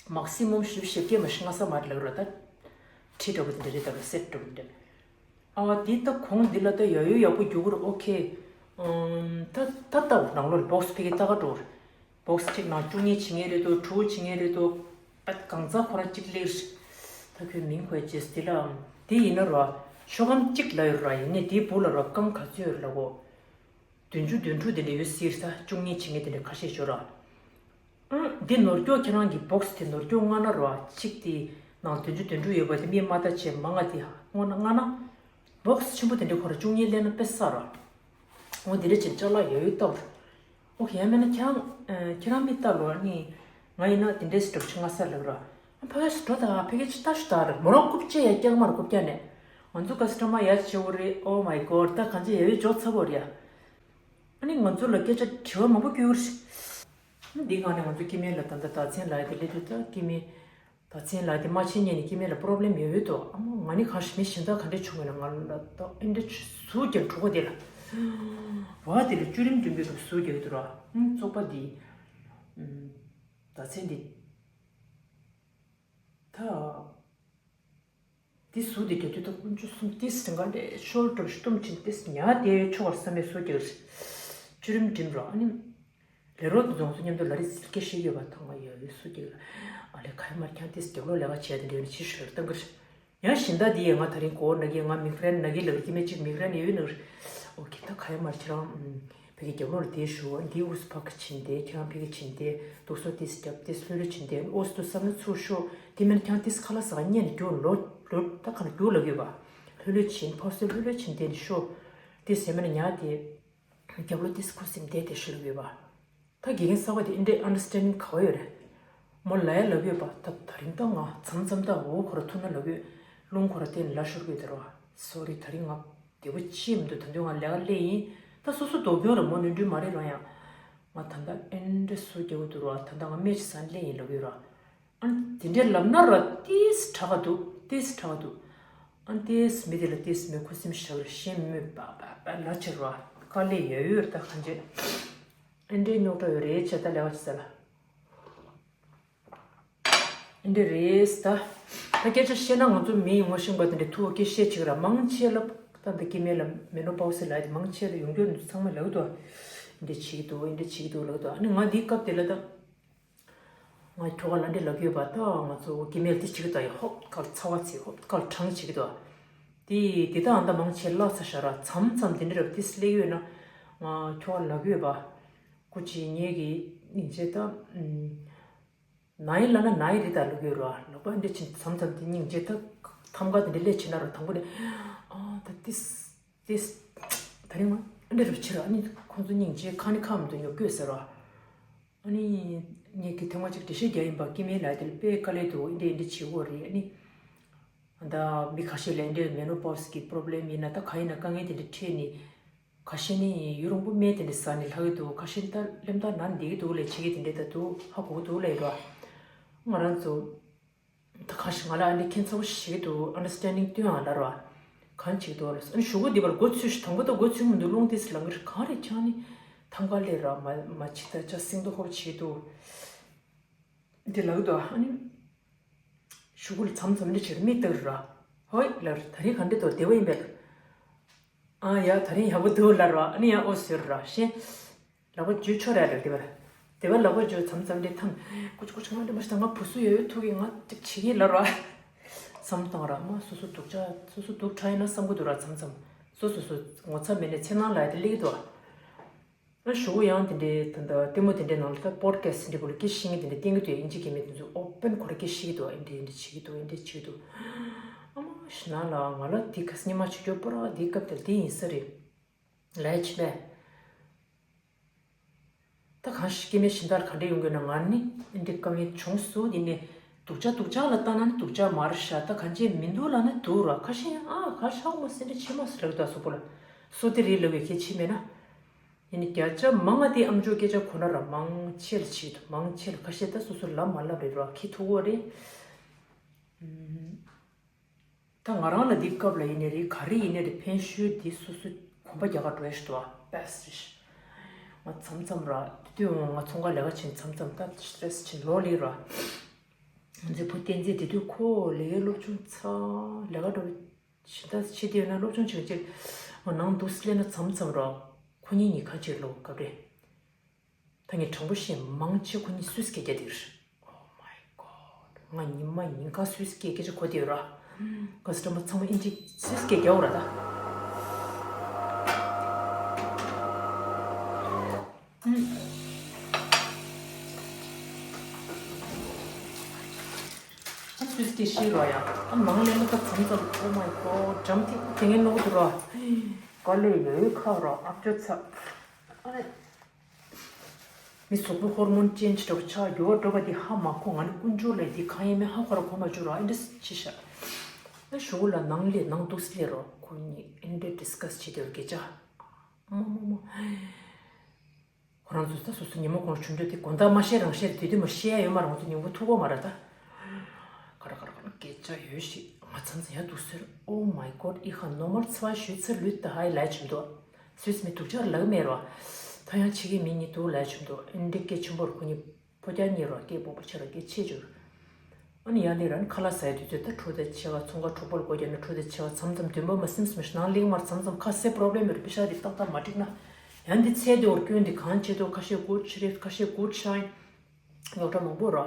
མག་སི་མོམ་ཞིབ་ཞིབ་སྐྱེས་མ་ཤི་ང་ས་མ་རེད་ལབ་ར། ད་ཁྲི་འདྲ་པོ་དེ་འདྲ་རེད། ད་ལ་སེར་འདྲ་པོ་དེ་འདྲ། ཨ་འདི་ད་གོང་འདི་ལ་ད་ཡ་ཡོ་ཡག་པོ་རྒྱུག་གི་རེད། ཨོ་ཁེ། ཨམ་ད་ད་ལྟ་ནང་ལོགས་ལ་བོག་སི་ཕ་གི་ལྟ་ག་འགྲོ་རེད། བོག་སི་གཅིག་ནང་བཅུ་གཉིས་བྱེད་ངེས་རེད་དོ། དྲུག་བྱེད་ངེས་རེད་དོ། ད་གང་ཚ་ཁོ་རང་གཅིག་ལེགས་རེད། ད་ཁོའི་མིང་ཁོའི་རྗེས་འདི་ལ་འདི་ཡིན་ན་ར་ཤོག་སྒམ་གཅིག་ལ་ཡོད་ར། ཡིན་ནས་འདིའི་སྦུག་ལ་ར་རྐང་ག་ཚོད་ཡོད་རེད་ལབ་གོ། བདུན་ཅུ་དོན་དྲུག་དེ་འདྲ་ཡོད་སྲིད་ད། བཅུ་གཉིས་བྱེད་ངེས་དེ་འདྲ་ཁ་ཤས་ཤོར་ར། ཨང་། འདི་ནོར་སྐྱོག་ཁྱེད་རང་གི་བོག་སི་དེ་ནོར་སྐྱོག་མངགས་ན་ར་གཅིག་དེ་ནང་བདུན་ཅུ་དོན་དྲུག་ཡོད་པ་དེ་མི་མ་ལྟ་བྱས་མ་མངགས་དེ་སྔོན་ན་མངགས་ན་བོག་སི་ཆེན་པོ་དེ་འདྲ་ཁོ་ར་བཅུ་གཉིས་ལེན་ན་དཔེ་བསགས་ར། འོ་དེ་འདྲ་བྱས་ཅ་ལག་ཡ་ཡོ་ལྟ་བུ། ཨོ་ཁེ་ཡང་མིན་ན་ཁྱེད་རང་ཁྱེད་རང་མི་ལྟ་ལོ་ནི་ང་ཡིན་ན་དེ་འདྲའི་སི་ཊོབ་ཆུ་ང་ས་ལབ་ར། ཕ་གི་སི་ཊོབ་ད་ཕ་གི་ཅི་ལྟ་ཞུ་ད་ར་མོ་རང་རྐུབ་ཅེ་ཡ་རྐྱང་མ་ར་རྐུབ་རྐྱང་ནས་ང་ཚོ་ཀ་སི་ཊ་མར་ཡ་ཆེ་བོ་རེད། Oh my God ད་གང་ཅི་ཡ་ཡོ་འཇོག་ཚ་བོ་རེད་ཡ། ཨ་ནི་ང་ཚོ་ལ་སྐད་ཆ་དྲི་བ་མང་པོ་སྐྱོ་གི་རེད། འདི་སྒང་ནས་ང་ཚོ་སྐྱེ་དམན་ལ་ད་ལྟ་ད་ཚན་ལ་ཡ་དེ་སླེབས་དུས་ད་སྐྱེ་དམན་ད་ཚན་ལ་དེ་མ་ཕྱིན་ཉིན་ནས་སྐྱེ་དམན་ལ་པྲོབ་ལེམ་ཡོད་ཡོད་དོ། ཨ་མ་ང་ནི་གང་ཞིག་མི་གཞན་དག་ག་འདྲས་བྱུང་བས་ན་ང་ལ་ད་ཨེ་འདྲ་ཟུག་རྒྱག་གྲོགས་པོ་དེ་ལ་བ་དེ་ལ་བཅུ་རིམ་བདུན་པའི་སྐབས་ཟུག་རྒྱག་གི་འདུག་ར། ཨུམ་བཙོག་པ་འདི་ད་ཚན་འདི་ད། དེ་ཟུག་དེ་རྒྱ་དུས་ད་དཀོན་མཆོག་གསུམ་ཏིས་ང་ལས་ཤོར་འགྲོ་ཤི་གཏུམ་ཆེན་ཏིས་ཉ་དེ་ཆོག་བར་བསམ་མེད་སོ་རྒྱག་ཆུ་རིམ་འགྲིམ་རོགས། ཨ་ནི་ལས་རོགས་དེ་རྫོང་ཚོ་མཉམ་དུ་ལ་རི་སིལ་སྐད་ཤེས་ཡོད་པ་དང་ང་ཡ་ཡོད་སོ་རྒྱག་ཨ་ལས་ཁ་ཡ་མར་ཁྱང་ཏིས་རྒྱག་ལོ་ལས་ཀ་བྱས་དེ་འདྲ་ནི་ཕྱི་ཤོར་བཏང་གི་རེད། ཡང་ཞིང་ད་དེ་ཡ་ང་ད་རིང་གོ་ན་གི་ང་མིག་རན་ན་གི་ལ་གི་མེ་གཅིག་མིག་རན་ཡོད་ནི་རེད། ཨོ་ཁེ་ད་ཁ་ཡ་མར་ཁྱེད་རང་ ཕ་གི་རྒྱབ་ལོགས་ལ་དེ་ཞུ་འདི་ཨུས་ཕ་གི་ཕྱིན་ཏེ་ཁྱེད་རང་ཕ་གི་ཕྱིན་ཏེ་དུག་སོ་ཏིས་རྒྱབ་ཏིས་ལྷོད་ལྷོད་ཕྱིན་ཏེ་ཨོས་དུ་བསམ་ན་ཚུར་ཤོག་དེ་མིན་ཁྱེད་རང་ཏིས་ཁ་ལག་ཟ་ག་ཉན་རྒྱུ་ལོ་ལོ་ད་ཁ་ལ་རྒྱུ་ལ་གི་བ་ལྷོད་ལྷོད་ཕྱིན་ཕར་ཚུར་ལྷོད་ལྷོད་ཕྱིན་ཏེ་ནི་ཤོག་ཏིས་ཟེར་མ་ན་ཉག་དེ་རྒྱབ་ལོགས་ཏིས་ཁུ་སིམ་དེ་དེ་ཤོད་ལ་གི་བ། ད་དགེ་རྒན་གསར་པ་དེ་ཨིན་འདྲའི་ཨན་ཌར་སི་ཊེན་ཌིང་ག་བ་ཡོད་རེད། མོ་ལ་ཡ་ལབ་ཡོད་པ་ད་ད་རིང་ད་ང་མཚམས་མཚམས་ད་འོ་ཁོ་ར་ཐུག་ན་ལབ་ཡོད། རླུང་ཁོ་ར་བསྟན་ལ་ཤོར་གི་དེ་རོ། སོ་རི་ད་རིང་ང་བདེ་པོ་ཅི་མི་འདུག་ད་དུང་ང་ལས་ཀ་སླེབས་ཡིན། ད་སོ་སོ་ལྡོག་རྒྱུ་ར་མོ་ནོར་འཁྲུལ་མ་རེད་རོ་ཡང་། ང་ད་ད་ཨིན་འདྲ་སུ་རྒྱག་གི་འདུག་རོ་ད་ད་ང་སྨན་ཅིག་ཟ་སླེབས་ཡིན་ལབ་ཡོད་རོ། ཨ་ནི་དེ་འདྲའི་ལབ་ན་ར་ཏིས་དྲག་ག་འདུག་ཏིས་དྲག་ག་འདུག་ཨ་ནི་ཏིས་མི་དེ་ལ་ཏིས་མི་ཁུ་སིམ་ཤག་རེ་ཤེས་མི་པ་པ་པ་ལ་ཆེ་རོ། དཀའ་ལས་ཡོད་ཡོད་རེད་ད་གང་བྱེད། ཨེ་འདྲའི་རྙོག་དྲ་ཡོད་རེད་བྱས་ད་ལས་ཀ་བྱེད་ས་ལ། ཨེ་འདྲ་རེད་ད། ད་སྐད་ཆ་བཤད་ན་ང་ཚོ་མི་ངོ་ཤེས་པ་དེ་འདྲ་ཐུག་པ་སྐད་བཤད་བྱེད་ཀྱི་ར་མང་ཆེ་ལ་ད་འདི་སྐྱེ་དམན་ལ་མེ་ནོ་པའོ་སི་ལབ་དེ་མང་ཆེ་ལ་ཡོང་རྒྱུ་འདུག་ཚང་མ་ལབ་འདུག་ཨེ་འདྲ་བྱེད་ཀྱི་འདུག་ཨེ་འདྲ་བྱེད་ཀྱི་འདུག་ལབ་འདུག་ཨ་ནི་ང་འདིའི་སྐབས་དེ་ལ་ད། ང་ཁྱོ་ག་ལ་འདྲི་ལབ་ཡོད་པ་ད་ང་ཚོ་སྐྱེ་དམན་དེ་བྱེད་ཀྱི་ད་ཡ་ཧོབ་ཁ་ལ་ཚ་བ་ཚིག་ཧོབ་ཁ་ལ་གྲང་བྱེད་ཀྱི་འདུག་དེ་དེ་ད་ཨ་ད་མང་ཆེ་བརླག་ཚར་ཤག་ར་མཚམས་མཚམས་དེ་འདྲ་རབ་དེ་སླེབས་ཡོད་ན་ང་ཁྱོ་ག་ལབ་ཡོད་པ། སྐུ་མཁྱེན་ངེད་ཀྱི་སྙིང་རྗེ་ད། ན་ཡི་ལ་ན་ན་ཡི་རི་ད་ལུག་ཡོད་ར་ལོག་པ་འདི་ཕྱིན་མཚམས་མཚམས་དེ་སྙིང་རྗེ་ད། ཐམ་ག་དེ་འདྲ་ལས་ཕྱིན་ན་ར་དང་པོ་ནས་ཨ་ད་ཏིས་ཏིས་ད་རིང་མ་འདྲ་རབ་ཕྱིར་ཨ་ནི་ཁོང་ཚོ་སྙིང་རྗེ་ཁ་ནི་ཁ་མི་འདུག་ཉོབ་སྐྱོད་ཟེར་ར། ཨ་ནི་ངེད་ཀྱི་ཐེངས་མ་གཅིག་འགྲེལ་བཤད་རྒྱག་ཡིན་པ་སྐྱེ་དམན་ལ་དེ་ལ་དཔེ་དཀའ་ལས་འདུག་ཨིན་འདྲ་ཨིན་འདྲ་བྱེད་དགོས་རེད་ཨ་ནི། ད་མི་ཁ་ཤས་ལ་ཨིན་འདྲ་མེ་ནོ་པོ་སི་གི་པོ་རོབ་ལེམ་ཡིན་ན་ད་ག་ཡིན་ན་དཀའ་ངལ་དེ་འདྲ་འཕྲད་ནི། ཁ་ཤས་ནི་ཡུན་རིང་པོ་སྨན་དེ་འདྲ་ཟ་ནི་ལྷག་གི་འདུག་ཁ་ཤས་ནི་ད་ལེམ་ད་ན་འདི་གི་འདུག་ལས་བྱེད་ཀྱི་དེ་འདྲ་ད་འདུག་ཧ་གོ་གི་འདུག་ལས་རོ། ང་རང་ཚོ། ད་ཁ་ཤས་ང་ལ་ཨ་ནི་ཁྱེད་ཚོ་ཞིག་འདུག་ཨན་ཌར་སི་ཊེན་ཌིང་སྟོན་ཨ་ལ་རོ། གང་ཅིག་འདུག་ལ་ཨ་ནི་ཞུ་གུ་འདི་བར་མགོ་ཚུད་ཤི་དང་པོ་ད་མགོ་ཚུད་མི་འདུག་རླུང་ཏིས་ལ་ངར་གང་རེད་ཁྱང་ནི། ཐམ་ག་ལས་ར་མ་མ་ཆི་ད་ཅ་སིང་དུ་ཧོབ་བྱེད་འདུག་འདི་ལག་ཏུ་ཨ་ནི། ཞུ་གུ་ལ་མཚམས་མཚམས་འདི་ཕྱིར་མིག་ལྟ་ར། ཧོꯏ་ལར་ད་རིང་ག་འདྲི་དོ་བདེ་བ་ཡིན་པས། ཨ་ཡ་ད་རིང་ཡག་པོ་འདུག་ལར་བ་ཨ་ནི་ཡང་ཨོ་ཟེར་ར་ཤེ། ལག་པ་འཇུ་ཆོག་ར་རེད་བདེ་བ། བདེ་བ་ལག་པ་འཇུ་མཚམས་མཚམས་འདི་ཐམ། ཀུ་ཅི་ཀུ་ཅི་ང་འདི་མ་ཤི་ད་ང་བུ་སུ་ཡོད་ཐུག་གི་ང་ཅིག་བྱེད་ཀྱི་ལར་བ། བསམ་བཏང་ར་མ་སོ་སོ་སྡུག་ཅག་སོ་སོ་སྡུག་ཕྲ་ཡིན་ན་བསམ་གི་འདུག་ར་མཚམས་མཚམས། སོ་སོ་སོ་ངོ་ཚ་མེད་ནས་ཚེ་ནང་ལ་ཡ་དེ་ལེགས་འདུག་ཨ། ཨ་ཞུ་གུ་ཡང་དེ་འདྲའི་ད་ལྟ་ལྟད་མོ་དེ་འདྲའི་ནང་ལ་ད་པོ་ཌི་ཁ་སི་དེ་འདྲའི་སྐོར་ལ་སྐད་ཤེས་མཁན་དེ་འདྲའི་བསྟན་གི་འདུག་ཨིན་ཇི་སྐད་མི་དེ་ཚོ་ཨོ་པན་ཁོ་ར་སྐད་ཤེས་གི་འདུག་ཨིན་འདྲའི་ཨིན་འདྲའི་བྱེད་གི་འདུག་ཨིན་འདྲའི་བྱེད་གི་འདུག་ཨ་མ་ཤི་ན་ལ་ང་ལ་དེ་ཁ་སི་ཉི་མ་ཆུ་སྐྱོར་པོ་ར་དེ་སྐབས་དེར་དེ་ཡིན་ས་རེད། ལས་ཆི་མེད། ད་གང་ཞིག་སྐྱེ་དམན་སྦྱིན་བདག་ག་འདྲ་ཡོང་དགོས་ན་ང་ནི་ཨིན་འདྲའི་དཀའ་ངལ་བྱུང་སོང་དེ་ནས་སྡུག་ཅག་སྡུག་ཅག་ལ་ལྟ་ན་ནི་སྡུག་ཅག་མ་རེད་ཤག་ད་གང་ཅི་མི་འདུག་ལ་ནི་འདུག་ར་ཁ་ཤས་ཡང་ཨ་ག་ཤག་མ་སེ་འདྲ་ཆི་མ་སེ་རག་ད་སོ་པོ་ལ་སོ་དེ་རེད་ལབ་པའི་གལ་ཆི་མེད་ན། ཡིན་ནི་བརྒྱ་ཆ་མང་ང་དེ་ཨམ་ཅོག་སྐད་ཆ་གོ་ན་ར་མང་ཆེ་ལ་བྱེད་འདུག་མང་ཆེ་ལ་ཁ་ཤས་ད་སོ་སོ་ལབ་མ་ལབ་རེད་ར་ཁི་ཐུག་གོ་རེད། ད་ང་རང་ལ་འདི་སྐབས་ལ་ཡིན་ནི་རེད་ག་རེ་ཡིན་ནི་རེད་ཕན་ཤུལ་འདི་སོ་སོ་གོམ་པ་རྒྱག་ག་འགྲོ་ཡ་ཞིག་འདུག་ཨ་པེ་སི་རེད། ང་མཚམས་མཚམས་ར་དུས་དུས་ང་ཚོང་ཁང་ལས་ཀ་བྱེད་མཚམས་མཚམས་ད་སི་ཊེ་རེ་སི་བྱེད་ལོ་ལེགས་ར། ང་ཚོའི་བུ་བསྟན་འཛིན་དེ་དུས་ཁོ་ལས་ཀའི་སློབ་སྦྱོང་ཚ་ལས་ཀ་འགྲོ་བའི་ཞིང་ད་ཕྱི་དེ་ཡོད་ན་སློབ་སྦྱོང་བྱེད་ཅིག་ང་ནང་འདུག་སླེབས་ན་མཚམས་མཚམས་ར་ཁོ་གཉིས་གཉིས་ཁ་ཕྱིར་ལོག་སྐབས་རེད། ད་ངས་དྲང་པོ་བཤད་མང་ཆེ་ཁོ་གཉིས་སུས་སྐད་རྒྱག་དེ་རེད། Oh my god ང་ཉི་མ་ཉིན་གང་སུས་སྐད་སྐད་ཆ་གོ་དེ་ར། ཀ་སི་ཊ་མར་ཚང་མ་ཨིན་ཇི་སུས་སྐད་རྒྱག་འོ་ར་ད། ཨ་སུས་སྐད་ཤེས་ར་ཡ། ཨ་ནང་ལས་ན་ད་ཙམ་ཙམ། Oh my god འགྲམ་དེ་དེ་ངའི་ནོར་དུ་ར། དཀའ་ལས་ཡོད་ཁ་ར་ཨ་ཅོ་ཚ། ཨ་ནི། མི་གཟུགས་པོ་ཧོར་མོན་ཅན་ཅི་འདྲ་བོ་ཆགས་འགྱུར་བ་འགྲོ་བ་འདི་ཧ་མ་གོ་ང་ནི་དཀོན་མཆོག་ལས་འདི་གང་ཡིན་མིན་ཧ་གོ་ར་གོ་མ་བཅུག་ར་ཨེ་འདྲ་ཅི་ཤ། ཨ་ཞུ་གུ་ལ་ནང་ལས་ནང་འདུག་སླེ་རོ་ཁོ་གཉིས་ཨེ་འདྲ་ཌི་སི་ཀ་སི་བྱེད་དེ་ར་སྐད་ཆ། མོ་མོ་མོ། ཁོ་རང་ཚོ་ད་སོ་སོ་ཉིན་མོ་གོང་ཆུང་འདྲ་དེ་དགོང་དག་མ་བཤད་རང་བཤད་དེ་དུས་མ་བཤད་ཡ་ཡོད་མ་རང་ཚོ་ཉིན་མོ་ཐུག་གོ་མ་ར་ད། ཁ་ར་ཁ་ར་ཁ་ར་སྐད་ཆ་ཡོད་ཞིག་ང་ཚང་ཚང་ཡ་འདུག་ཟེར། Oh my god ཨི་ཁ་ནོར་མལ་ཚ་བ་ཞུས་ཚར་ལུས་ད་ཧའི་ལའི་ཆུ་འདུག་སུས་མི་སྡུག་ཅག་ལག་མེད་རོ། ད་ཡང་ཕྱི་གི་མི་གཉིས་འདུག་ལའི་ཆུ་འདུག་ཨིན་འདྲི་སྐད་ཆུང་པོར་ཁོ་གཉིས་ཕོ་རྒྱག་གཉིས་རོ་སྐད་སྤོབས་པོ་ཆེ་རོ་སྐད་ཆེ་བྱུར། ཨ་ནི་ཡང་ལས་རང་ཁ་ལག་ཟ་ཡ་དུས་ཚོད་ད་འཕྲོ་དེ་ཆེ་བ་ཚོང་ཁ་གྲོགས་པོ་ལ་སྒོ་རྒྱག་ན་འཕྲོ་དེ་ཆེ་བ་མཚམས་མཚམས་འདུན་པ་མ་སིམ་སིམ་ཞིག་ནང་གླིང་མར་མཚམས་མཚམས་ཁ་སེ་པོ་རོབ་ལེམ་ཡོད་རེད་པེ་ཤ་དེ་ཏག་ཏག་མ་འགྲིག་ན། ཡང་འདི་ཚེ་དེ་འོར་སྐྱོན་འདི་གང་བྱེད་དོ་ཁ་ཤས་གུད་ཤི་རེད་ཁ་ཤས་གུད་ཤ་ཡིན། ལོག་འདྲ་མང་པོ་ར།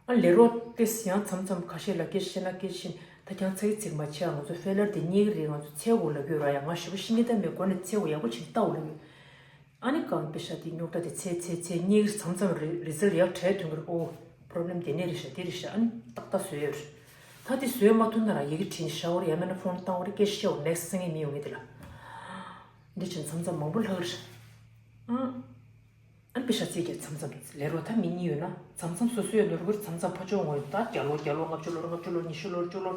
ཨ་ལས་རོགས་ཏེས་ཡང་མཚམས་མཚམས་ཁ་ཤས་ལ་སྐད་ཤེས་ན་སྐད་ཤེས་ད་ཀྱང་ཚེ་གི་ཚིག་མ་ཆེ་ང་ཚོ་ཧྥེ་ལར་དེ་རྙེད་གི་རེད་ང་ཚོ་ཚེ་འོ་ལབ་ཡོད་ར་ཡང་ང་ཞེ་པོ་ཤེས་ཀྱི་ད་མེད་སྒོ་ནས་ཚེ་འོ་ཡག་པོ་ཕྱིན་ལྟ་འོ་ལབ་ཡོད། ཨ་ནི་གང་པེ་ཤ་དེ་རྙོག་དྲ་དེ་ཚེ་ཚེ་ཚེ་རྙེད་ཀྱི་མཚམས་མཚམས་རི་རི་ཛལ་ཡག་གྲས་ཐོན་གྱི་རེད། ཨོ་པོ་རོབ་ལེམ་དེ་ནས་རེད་ཤག་དེ་རེད་ཤག་ཨ་ནི་ཏག་ཏག་བཟོས་ཡོད་རེད། ད་དེ་བཟོས་མ་ཐུབ་ན་རང་ཡི་གེ་བྲིས་ནས་ཤ་བོར་ཡང་མིན་ན་ཕོན་བཏང་བོར་སྐད་ཤ་བོར་ནེག་སི་སེང་གེ་མི་ཡོང་ངེས་དེ་ལ། འདི་བྱས་མཚམས་མཚམས་མང་པོ་ལྷག་རེད། ཨ། ཨ་ནི་པེ་ཤ་རྩིས་རྒྱག་མཚམས་མཚམས་ལས་རོགས་ད་མི་གཉིས་ཡོད་ན་མཚམས་མཚམས་སོ་སོའི་ནོར་བུར་མཚམས་མཚམས་ཕ་ཕྱོགས་ངོས་ད་བརྒྱ་ལོ་བརྒྱ་ལོ་ལྔ་བཅུ་ལོ་ལྔ་བཅུ་ལོ་ཉི་ཤུ་ལོ་བཅུ་ལོ་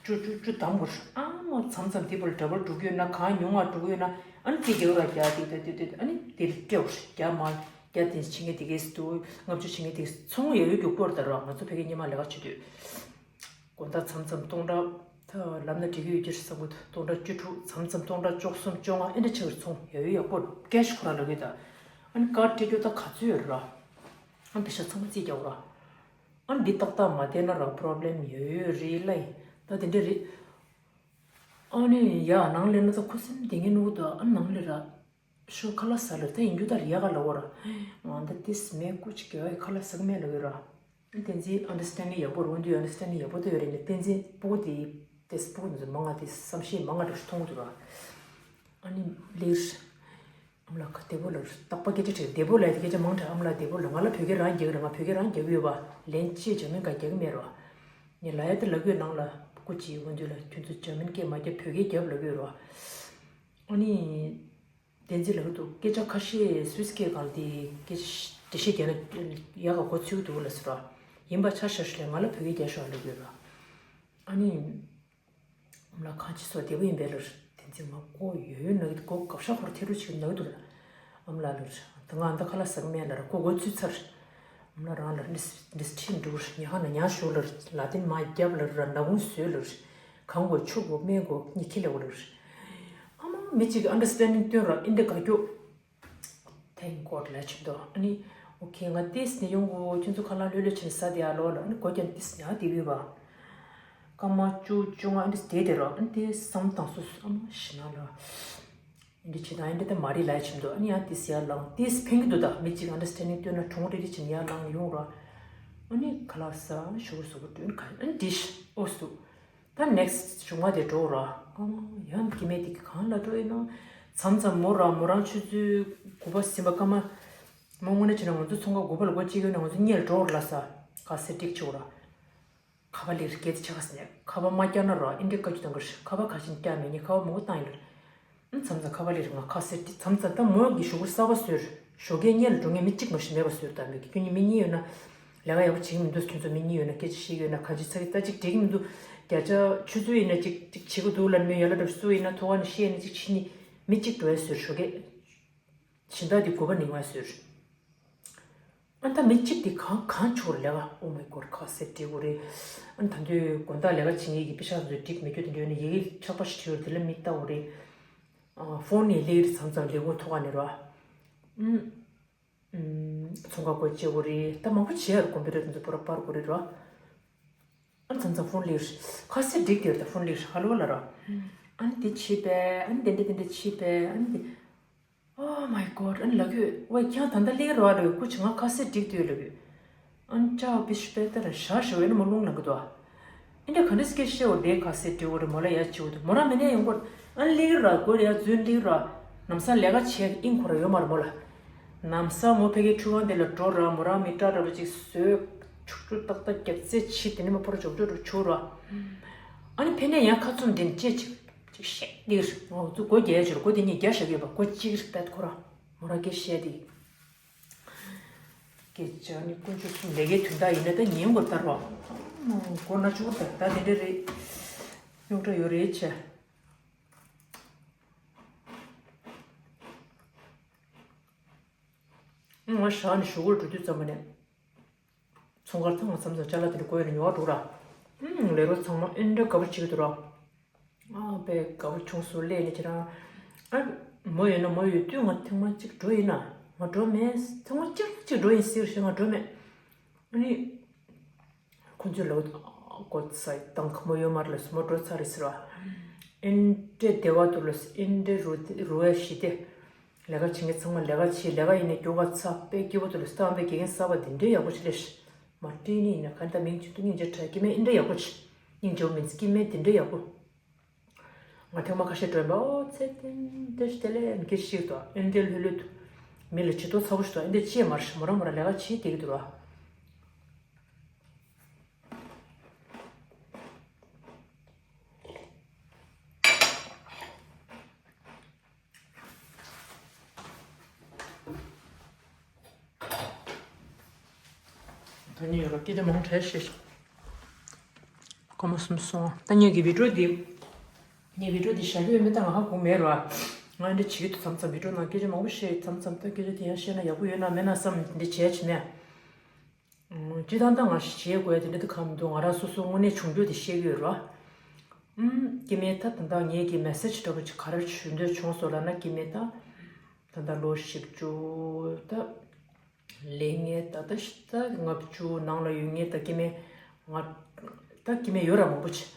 བཅུ་བཅུ་བཅུ་བདམས་དགོས། ཨ་མོ་མཚམས་མཚམས་དེ་བོར་འདྲ་བར་འགྲོ་གི་ཡོད་ན་གང་ཉུང་བ་འགྲོ་གི་ཡོད་ན་ཨ་ནི་རྩིས་རྒྱག་ར་རྒྱག་དེ་ད་དེ་དེ་ཨ་ནི་དེ་རིགས་སྤྲད་དགོས། བརྒྱ་མ་བརྒྱ་དེ་ཕྱིན་ངེས་དེ་གས་སུ་འདུག་ལྔ་བཅུ་ཕྱིན་ངེས་དེ་གས་སུ་ཚོང་ཡ་ཡོད་རྒྱུག་པོར་ད་ར་ང་ཚོ་ཕ་གི་སྙེ་མ་ལས་ཀ་བྱེད་དུས། དགོང་དག་མཚམས་མཚམས་སྟོང་ཕྲག་ད་ལབ་ན་འགྲིག་གི་ཡོད་ཀྱི་རེད་བསམ་གི་འདུག་སྟོང་ཕྲག་བཅུ་དྲུག་མཚམས་མཚམས་སྟོང་ཕྲག་བཅུ་གསུམ་བཅོ་ལྔ་ཨེ་འདྲ་ཆགས་ཀྱི་རེད། ཚོང་ཡ་ཡོད་ཡག་པོ་རེད། ཀེ་ཤི་ཁོ་རང་ལབ་ཀྱི་ད། ཨ་ནི་ཀར་སྤྲད་རྒྱུ་ད་ག་ཚོད་ཡོད་རེད་ར། ཨ་ནི་པེ་ཤ་ཚང་མ་རྩིས་རྒྱག་ར། ཨ་ནི་འདི་ཏག་ཏག་མ་བསྡད་ན་ར་པོ་རོབ་ལེམ་ཡོད་ཡོད་རེད་ལ་ཡིན། ད་དེ་འདྲ་རེད། ཨ་ནི་ཡ་ནང་ལས་ན་ད་ཁུ་སིམ་དེ་ངའི་ནུ་ད་ཨ་ནང་ལས་ར། ཤོ་ཁ་ལག་ཟ་ལ་ད་ཡིན་རྒྱུ་ད་རེད་ཡ་ག་ལ་བོ་ར། ང་ད་ཏིས་མེ་ཀུ་ཅི་གེ་བའི་ཁ་ལག་ཟ་གི་མེད་ལ་ཡོད་ར། བསྟན་འཛིན་ཨན་ཌར་སི་ཊེན་ཌིང་ཡག་པོ་རེད། འོན་ཏེ་ཨན་ཌར་སི་ཊེན་ཌིང་ཡག་པོ་ད་ཡོད་རེད་ནས་བསྟན་འཛིན་སྤུ་གུ་དེ་ཏེ་སྤུ་གུ་འདི་ཚོ་མང་ང་དེ་བསམ་ཤེས་མང་ང་འདྲ་ཞིག་མཐོང་གི་འདུག་ར། ཨ་ནི་ལིར། ཨམ་ལགས་ཁ་བདེ་པོ་ལ་རྟག་པ་སྐད་ཆ་དྲིས་བདེ་པོ་ལ་ཡ་དེ་སྐད་ཆ་མང་དྲགས། ཨམ་ལགས་བདེ་པོ་ལ་ང་ལ་བོད་སྐད་རང་རྒྱག་གི་རེད། ང་བོད་སྐད་རང་རྒྱག་གི་ཡོད་པ་ལན་ཅེས་འཇར་མན་ག་རྒྱག་གི་མེད་ར། ངས་ལ་ཡ་དེ་ལབ་ཡོད་ནང་ལ་སྐུ་མཁྱེན་འོན་ཏེ་ལ་ཁྱོད་ཚོ་འཇར་མན་སྐད་མ་རྒྱབ་བོད་སྐད་རྒྱབ་ལབ་ཡོད་ར། ཨ་ནི། བསྟན་འཛིན་ལགས་འདུག་སྐད་ཆ་ཁ་ཤས་སུད་སི་སྐད་སྒང་དེ་སྐད་ཆ་འགྲེལ་བཤད་རྒྱག་ན་ཡག་ག་གོ་ཚོད་འདུག་ལ་ཟེར་བ། ཡིན་པ་ཆ་བཞག་ཤོག་ལ་ང་ལ་བོད་སྐད་རྒྱག་ཤོག་ལབ་ཡོད་ར། ཨ་ནི། ཨམ་ལགས་གང་ཅི་སོ་བདེ་པོ་ཡིན་པས་ལར་བསྟན་འཛིན་ང་ཀོ་ཡོད་ཡོད་ན་གི་ཀོ་དགའ་ཤ་ཁོར་ཐེ་རུ་ཆིག་ན་གི་འདུག་ལ། ཨམ་ལགས་ལར་ད་ང་ད་ཁ་ལག་ཟ་གི་མེད་ལར་ཀོ་གོ་ཚུད་ཚར། ཨམ་ལགས་རང་ལར་འདི་འདི་ཁྲིམས་འདུག་ཉ་ཁ་ན་ཉ་ཞུགས་ལར་ལ་ཏིན་མ་རྒྱབ་ལར་ན་གུང་བཟོས་ལར། གང་དགོས་ཆུ་དགོས་སྨན་དགོས་གཉིད་ཁྱི་ལས་འོ་ལར། ཨ་མ་མི་གཅིག་གི་ཨན་ཌར་སི་ཊེན་ཌིང་སྟོན་ར་ཨིན་འདྲ་དགའ་སྐྱོ། Thank God ལ་ཆེན་དོ། ཨ་ནི་ཨོ་ཁེ་ང་ཏིས་ནས་ཡོང་གོ་ཁྱོད་ཚོ་ཁ་ལག་ལྷོད་ལྷོད་བྱས་ནས་ཟ་དེ་ཨ་ལོ་ལ། ཨ་ནི་གོ་ཀྱང་ཏིས་ནས་ཨ་དེ་བི་བ། སྐར་མ་བཅུ་བཅོ་ལྔ་ཨ་ནི་དེ་དེ་རོ། ཨ་ནི་དེ་བསམ་དང་སོ་སོ་ཨ་མ་ཤི་ན་ལ། ཨ་ནི་བྱེད་དང་ཨ་ནི་དེ་མ་རི་ལ་ཆེན་དོ། ཨ་ནི་ཡང་ཏིས་ཡར་ལངས་ཏིས་ཕན་གི་འདུག་ད་མི་གཅིག་ཨན་ཌར་སི་ཊེན་ཌིང་སྟོན་ན་གྲོང་རེ་རེ་བྱས་ནས་ཡར་ལངས་ནས་ཡོང་རོ། ཨ་ནི་ཁ་ལག་ཟ་ཨ་ནི་ཞོགས་ཟོག་པོ་སྟོན་ཁ་ཨ་ནི་ཏིས་ཨོ་སུ། ད་next ཞུ་ང་དེ་འགྲོ་ར། ཨ་མ་ཡང་སྐྱེ་དམན་དེ་གི་གང་ལ་འགྲོ་ཡིན་ན། མཚམས་མཚམས་མོ་ར་མོ་རང་ཆུ་ཚོད་དགུ་པ་ཟིན་པ་སྐར་མ། མོ་དངོས་གནས་བྱས་ན་ང་ཚོ་ཚོང་ཁང་དགུ་པ་ལ་སྒོ་ཕྱེ་གི་ཡོད་ན་ང་ཚོ་གཉིས་ལ་འགྲོ་ར་ལ་ས། ཁ་སེ་ཏིག་ཆུ་ར། ཁ་པར་ལིར་སྐད་དེ་ཆ་ག་སི་ནས་ཁ་པར་མ་བཀྱག་ན་ར་ཨིན་འདྲེ་བཀའ་རྒྱུ་དང་གི་ཁ་པར་ག་ཤིན་བཀྱག་མེད་ནི་ཁ་པར་མོ་བཏང་ཡིན་ལ། མཚམས་མཚམས་ཁ་པར་ལས་རིང་ང་ཁ་སེ་ཏི་མཚམས་མཚམས་ད་མོ་གི་ཞོགས་པ་གསར་པ་བཟོས། ཞོགས་ཀས་གཉེར་འགྲོ་མཁན་མི་གཅིག་མ་ཞིག་མེད་པ་བཟོས། ད་མི་གི་ཁྱོད་གཉིས་མི་གཉིས་ཡོད་ན། ལས་ཀ་ཡག་པོ་བྱེད་ཀྱི་མི་འདུག་ཁྱོད་ཚོ་མི་གཉིས་ཡོད་ན་སྐད་ཆ་བཤད་ཀྱི་ཡོད་ན་ག་ཅི་ཚ་གི་ད་ཅིག་འགྲིག་གི་མི་འདུག་བརྒྱ་ཆ་ཆུ་ཚོད་ཡིན་ན་ཅིག་ཅིག་བྱེད་ཀྱི་འདུག་ལ་མོས་ཡ་ལ་འགྲོ་སུ་ཡིན་ན་ཐོག་ཁ་ནས་བཤད་ན་ཅིག་ཕྱི་ནི་མི་གཅིག་འགྲོ་ཡ་བཟོས་ཞོགས་ཀས། སྦྱིན་བདག་དེ་དགོས་པ་ནི་ང་ཟེར། ཨ་ད་མི་གཅིག་དེ་གང་གང་ཆོག་ལས་ཀ་Oh my God ཁ་ཟེར་བྲིས་དགོས་རེད། ཨ་ད་དུས་དགོང་དག་ལས་ཀ་བྱེད་མཁན་གྱི་པེ་ཤག་ཚོས་འགྲིག་མི་སྐྱོ་དེ་འདྲ་ཡོད་ན་ཡི་གེ་ཆག་པ་ཞིག་བྲིས་ཡོད་དེ་ལ་མི་ལྟ་དགོས་རེད། ཨ་ཕོན་ནས་སླེབས་རེད་མཚམས་མཚམས་ལས་ཁུངས་ཐོག་ཁ་ནས་ར། ཨུམ། ཨུམ། ཚོང་ཁ་སྒོ་ཕྱེ་དགོས་རེད་ད་མང་པོ་བྱེད་ཡ་རེད་ཀོམ་པུ་ཊར་དེ་ཚོ་པོ་ར་སྤར་དགོས་རེད་ར། ཨ་མཚམས་མཚམས་ཕོན་སླེབས་རེད་ཁ་ཟེར་འགྲིག་དེ་རེད་ད་ཕོན་སླེབས་རེད་ཧ་ལོ་ལ་ར། ཨ་ནི་དེ་བྱེད་པས་ཨ་ནི་དེ་འདྲ་དེ་འདྲ་བྱེད་པས་ཨ་ནི་དེ། Oh my God ཨ་ནི་ལབ་ཡོད། ཝེ་ཁྱེད་ད་ལྟ་སླེབས་རོགས་རེད་སྐུ་མཁྱེན་ང་ཁ་ཟས་སྒྲིག་དུས་ལབ་ཡོད། ཨ་ནི་ཅའོ་པི་ཤི་པེ་ཏར་ཞག་ཞོ་ཡོད་ན་མོ་རླུང་ལངས་གི་འདུག་ཨ་འདྲ་ག་འདྲ་སྐད་བཤད་འོ་དེ་ཁ་ཟས་སྒྲིག་འོ་རེད་མོ་ལ་ཡ་བྱེད་འོ་དུ་མོ་རང་མི་ནས་ཡོང་གོ་ཨ་ནི་སླེབས་ར་དགོས་རེད་ཡ་རྫུན་སླེབས་ར། ནམ་སང་ལས་ཀ་བྱེད་ཨིན་ཁོ་ར་ཡོད་མ་རེད་མོ་ལ། ནམ་སང་མོ་ཕ་གིའི་ཁྲུས་ཁང་དེ་ལ་འགྲོ་ར་མོ་རང་མི་སྐྲ་འདྲ་པོ་ཅིག་བཟོས། ཆུག་ཆུག་ཏག་ཏག་རྒྱབ་རྩེ་ཕྱི་དེ་ནས་མ་ཕོར་འཇོག་འཇོག་འགྲོ་ཆུག་ར། ཨ་ནི་ཕེ་ནས་ཡང་ཁ་བཙུམ་དེ་ནས་ཅེ་ཅིག་ཅིག་ཤེག་འདིར་ང་ཚོ་སྒོ་རྒྱག་ཡ་ཅིག་སྒོ་དེ་གཉིས་རྒྱག་བཞག་གི་ཡོད་པ་སྒོ་གཅིག་རེད་པད་ཁོ་ར་མོ་ར་སྐད་བཤད་དེ། སྐད་ཆ་ནི་དཀོན་མཆོག་གསུམ་ལས་ཀའི་དོན་དག་ཡིན་ན་ད་ཉན་དགོས་ལྟར་བ། སྒོ་ན་ཆུ་བོ་ད་ད་དེ་འདྲ་རེད། རྙོག་དྲ་ཡོད་རེད་ཆེ། ང་ཞག་ནས་ཞོགས་ཀས་འགྲོ་དུས་ཙམ་པ་ནས། ཚོང་ཁང་ཚང་མ་མཚམས་མཚམས་ཅ་ལག་དེ་འདྲ་དགོས་ཡོད་ན་ཉོ་བ་འགྲོ་ར། ཨུམ་ལས་རོགས་ཚང་མ་ཨེ་འདྲ་དགའ་པོ་བྱེད་ཀྱི་འདུག་ར། ཨ་དཔེ་དགའ་པོ་བྱུང་སོང་སླེབས་ནས་ཁྱེད་རང་། ཨ་མོ་ཡོད་ན་མོ་ཡོད་དུས་ང་ཐེངས་མ་གཅིག་འགྲོ་ཡིན་ན་ང་འགྲོ་མེད། ཐེངས་མ་གཅིག་གཅིག་འགྲོ་ཡིན་ཟེར་ཞེས་ང་འགྲོ་མེད། ཨ་ནི། ཁོ་ཚོས་ལབ་ཀོ་ཚ་དང་ཁ་མོ་ཡོད་མ་རེད་ལ་སུ་མོ་འགྲོ་ཚར་རེད་ཟེར་བ། ཨེ་འདྲའི་བདེ་བ་འདུག་ལ་ཨེ་འདྲའི་རུ་རུ་བའི་ཞི་བདེ། ལས་ཀ་བྱེད་མཁན་ཚང་མ་ལས་ཀ་བྱེད་ལས་ཀ་ཡིན་ནའི་རྒྱུག་པ་ཚ་དཔེ་སྐྱིད་པོ་འདུག་ལ་སྟངས་དཔེ་དགེ་རྒན་གསར་པ་འདི་འདྲའི་ཡག་པོ་ཞིག་ལས་ཤི། མ་སྤྲད་ནི་ཡིན་ན་ག་འདྲ་མིང་ཆེན་དུ་སྙིང་རྗེ་དྲག་སྐྱེ་དམན་ཨེ་འདྲ་ཡག་པོ་ཆེ། སྙིང་རྗེ་བོ་མིན་སྐྱེ་དམན་དེ་འདྲ་ཡག་པོ། ང་ཐེངས་མ་ཁ་ཤས་སྒྲོན་པ་ཨོ་ཚེ་བརྟན་བདེ་ཞིག་དེ་ལས་སྐད་ཤིག་དང་ཨེ་འདྲའི་ལྷོད་ལྷོད་དུ། མི་ལ་ཇུས་གཏོགས་ཚ་པོ་ཞིག་འདུག་ཨ་འདི་ཅི་མ་རེད། མོ་རང་མོ་རང་ལས་ཀ་བྱེད་བསྡད་ཀྱི་འདུག་ར། ད་ནི་ཡོད་ལ་སྐད་ཆ་མང་དྲགས་ཤེས། སྐར་མ་གསུམ་སོང་། ད་ངེད་ཀྱི་བི་ཌི་ཡོ་འདི། ངའི་བི་ཌི་ཡོ་འདི་བཞག་རྒྱུ་ཡོད་མེད་ད་ང་ཧ་གོ་མེད་ར། ང་འདི་བྱེད་ཀྱི་འདུག་མཚམས་མཚམས་བི་ཌི་ཡོ་ནང་སྐད་ཆ་མང་པོ་བཤད། མཚམས་མཚམས་ད་སྐད་ཆ་དེ་ཡང་བཤད་ན་ཡག་པོ་ཡོད་ན་མེད་ན་བསམ་འདི་བྱས་བྱས་ནས། སྤྱིར་བཏང་ད་ང་ཞིག་བྱེད་དགོས་ཡ་དེ་འདྲ་ད་གང་མི་འདུག་ང་རང་སོ་སོ་དངོས་གནས་བྱུང་རྒྱུ་དེ་བཤད་ཀྱི་ཡོད་ར། ཨུམ། སྐྱེ་དམན་ད་ད་ལྟ་ངེད་ཀྱི་མེ་སེ་ཇི་འདྲ་པོ་ཅིག་ག་རེ་ཞུ་འདོད་བྱུང་སོང་ལབ་ན། སྐྱེ་དམན་ད་ད་ལྟ་ལོ་བཞི་བཅུ་ད་ལས་ངན་ད་ད་ད་ལྔ་བཅུ་ནང་ལ་ཡོད་མཁན་ད་སྐྱེ་དམན་ང་ད་སྐྱེ་དམན་ཡོད་ར་མང་པོ་ཅིག་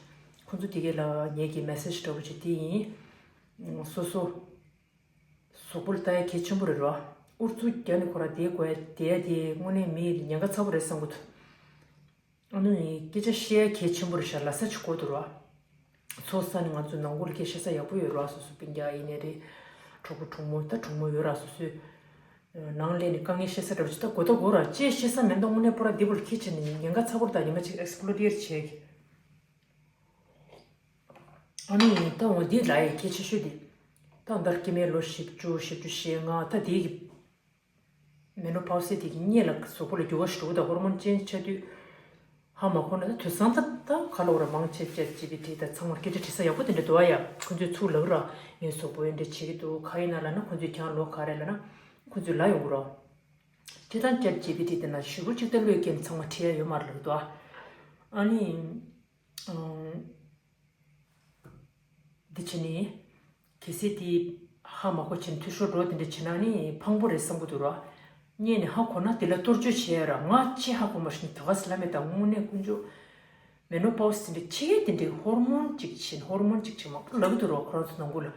ཁོང་ཚོ་དེ་གས་ལ་ངེད་ཀྱི་མེ་སེ་ཇི་འདྲ་པོ་ཅིག་དེ་ཡིན། སོ་སོ། གཟུགས་པོ་ལ་ལྟ་ཡ་གལ་ཆེན་པོ་རེད་རོ། ཨུ་ཚུགས་རྒྱག་ནས་ཁོ་ར་བསྡད་དགོས་ཡ་བསྡད་ཡ་དེ་དངོས་གནས་མི་ཉེན་ཁ་ཚ་པོ་རེད་བསམ་གི་འདུག་ཨ་ནུ་ཡིན་སྐད་ཆ་བཤད་ཡ་གལ་ཆེན་པོ་རེད་ཤག་ལབ་ས་ཅིག་གོ་འདུག་རོ། ཚོགས་ས་ནས་ང་ཚོ་ནང་ཁུལ་སྐད་བཤད་ས་ཡག་པོ་ཡོད་རོ། སོ་སོ་སྤུན་ཀྱག་ཡིན་ནའི་རེད། གྲོགས་པོ་གྲོགས་མོ་ད་གྲོགས་མོ་ཡོད་ར། སོ་སོའི་ནང་སླེབས་ནས་དཀའ་ངལ་བཤད་ས་འདྲ་པོ་ཅིག་ད་གོ་ད་གོ་ར། ཅེས་བཤད་ས་མེད་མདོག་དངོས་གནས་པོ་ར་འདི་པོ་ལ་ཁྱི་བྱས་ནས་ཉེན་ཁ་ཚ་པོ་རེད། ད་ཉི་མ་ཅིག་ཨེག་སི་པོ་ལོ་ཌི་ཡར་བྱས་ཀྱི། ཨ་ནི་ད་འོ་འདི་ལ་ཡི་གལ་ཆེ་ཤོས་འདི། ད་ལྟར་སྐྱེ་དམན་ལོ་བཞི་བཅུ་བཞི་བཅུ་ཞེ་ལྔ་ད་དེའི་གི་མེ་ནོ་པའོ་སི་དེ་གི་གཉིད་ལ་གཟུགས་པོ་ལ་འགྱུར་བ་ཞིག་འགྲོ་གི་ད་ཧོར་མོན་ཅན་ཆགས་དུས། ཧ་མ་གོ་ན་ད་དུས་སང་ད་ད་ག་ལ་འོ་ར་མང་ཆེ་ཆེ་ཅི་བི་ཊི་ད་ཚང་མར་སྐད་ཆ་དྲི་ས་ཡག་པོ་དེ་འདྲ་འདུག་ཨ། ཡ་ཁོ་ཚོས་ཚུར་ལབ་ར། ངའི་གཟུགས་པོ་འདི་འདྲ་བྱེད་ཀྱི་འདུག་ག་ཡིན་ན་ལབ་ན་ཁོ་ཚོས་ཀྱང་ལོ་ག་རེ་ལབ་ན་ཁོ་ཚོས་ལབ་ཡོང་གི་རོ། སྤྱིར་བཏང་ཅེཊ་ཇི་པི་ཊི་དེ་ན་ཞུ་སྒོ་གཅིག་ལྟ་ལོས་སྐྱེན་ཚང་མ་ཁྲིད་ཡ་ཡོད་མ་རེད་འདུག་ཨ། ཨ་ནི། འདི་བྱས་ནས། གལ་སྲིད་དེ་ཧ་མ་གོ་བྱས་ནས་འཐུས་ཤོར་འགྲོ་དེ་འདྲ་བྱས་ན་ནི་ཕངས་པོ་རེད་བསམ་གི་འདུག་ར། རྙེད་ནས་ཧ་གོ་ན་དེ་ལ་གཏོར་བཅོས་བྱས་ཡ་ར། ང་ཅི་ཧ་གོ་མ་ཤེས་ནས་ད་ག་སེ་ལབ་མེད་ད་དངོས་གནས་དཀོན་མཆོག་མེ་ནོ་པའོ་སི་དེ་འདྲ་ཕྱི་རྒྱལ་དེ་འདྲའི་ཧོར་མོན་གཅིག་བྱས་ཧོར་མོན་གཅིག་བྱས་མང་པོ་ལབ་གི་འདུག་ར། ཁོ་རང་ཚོ་ནང་ཁུལ་ལ་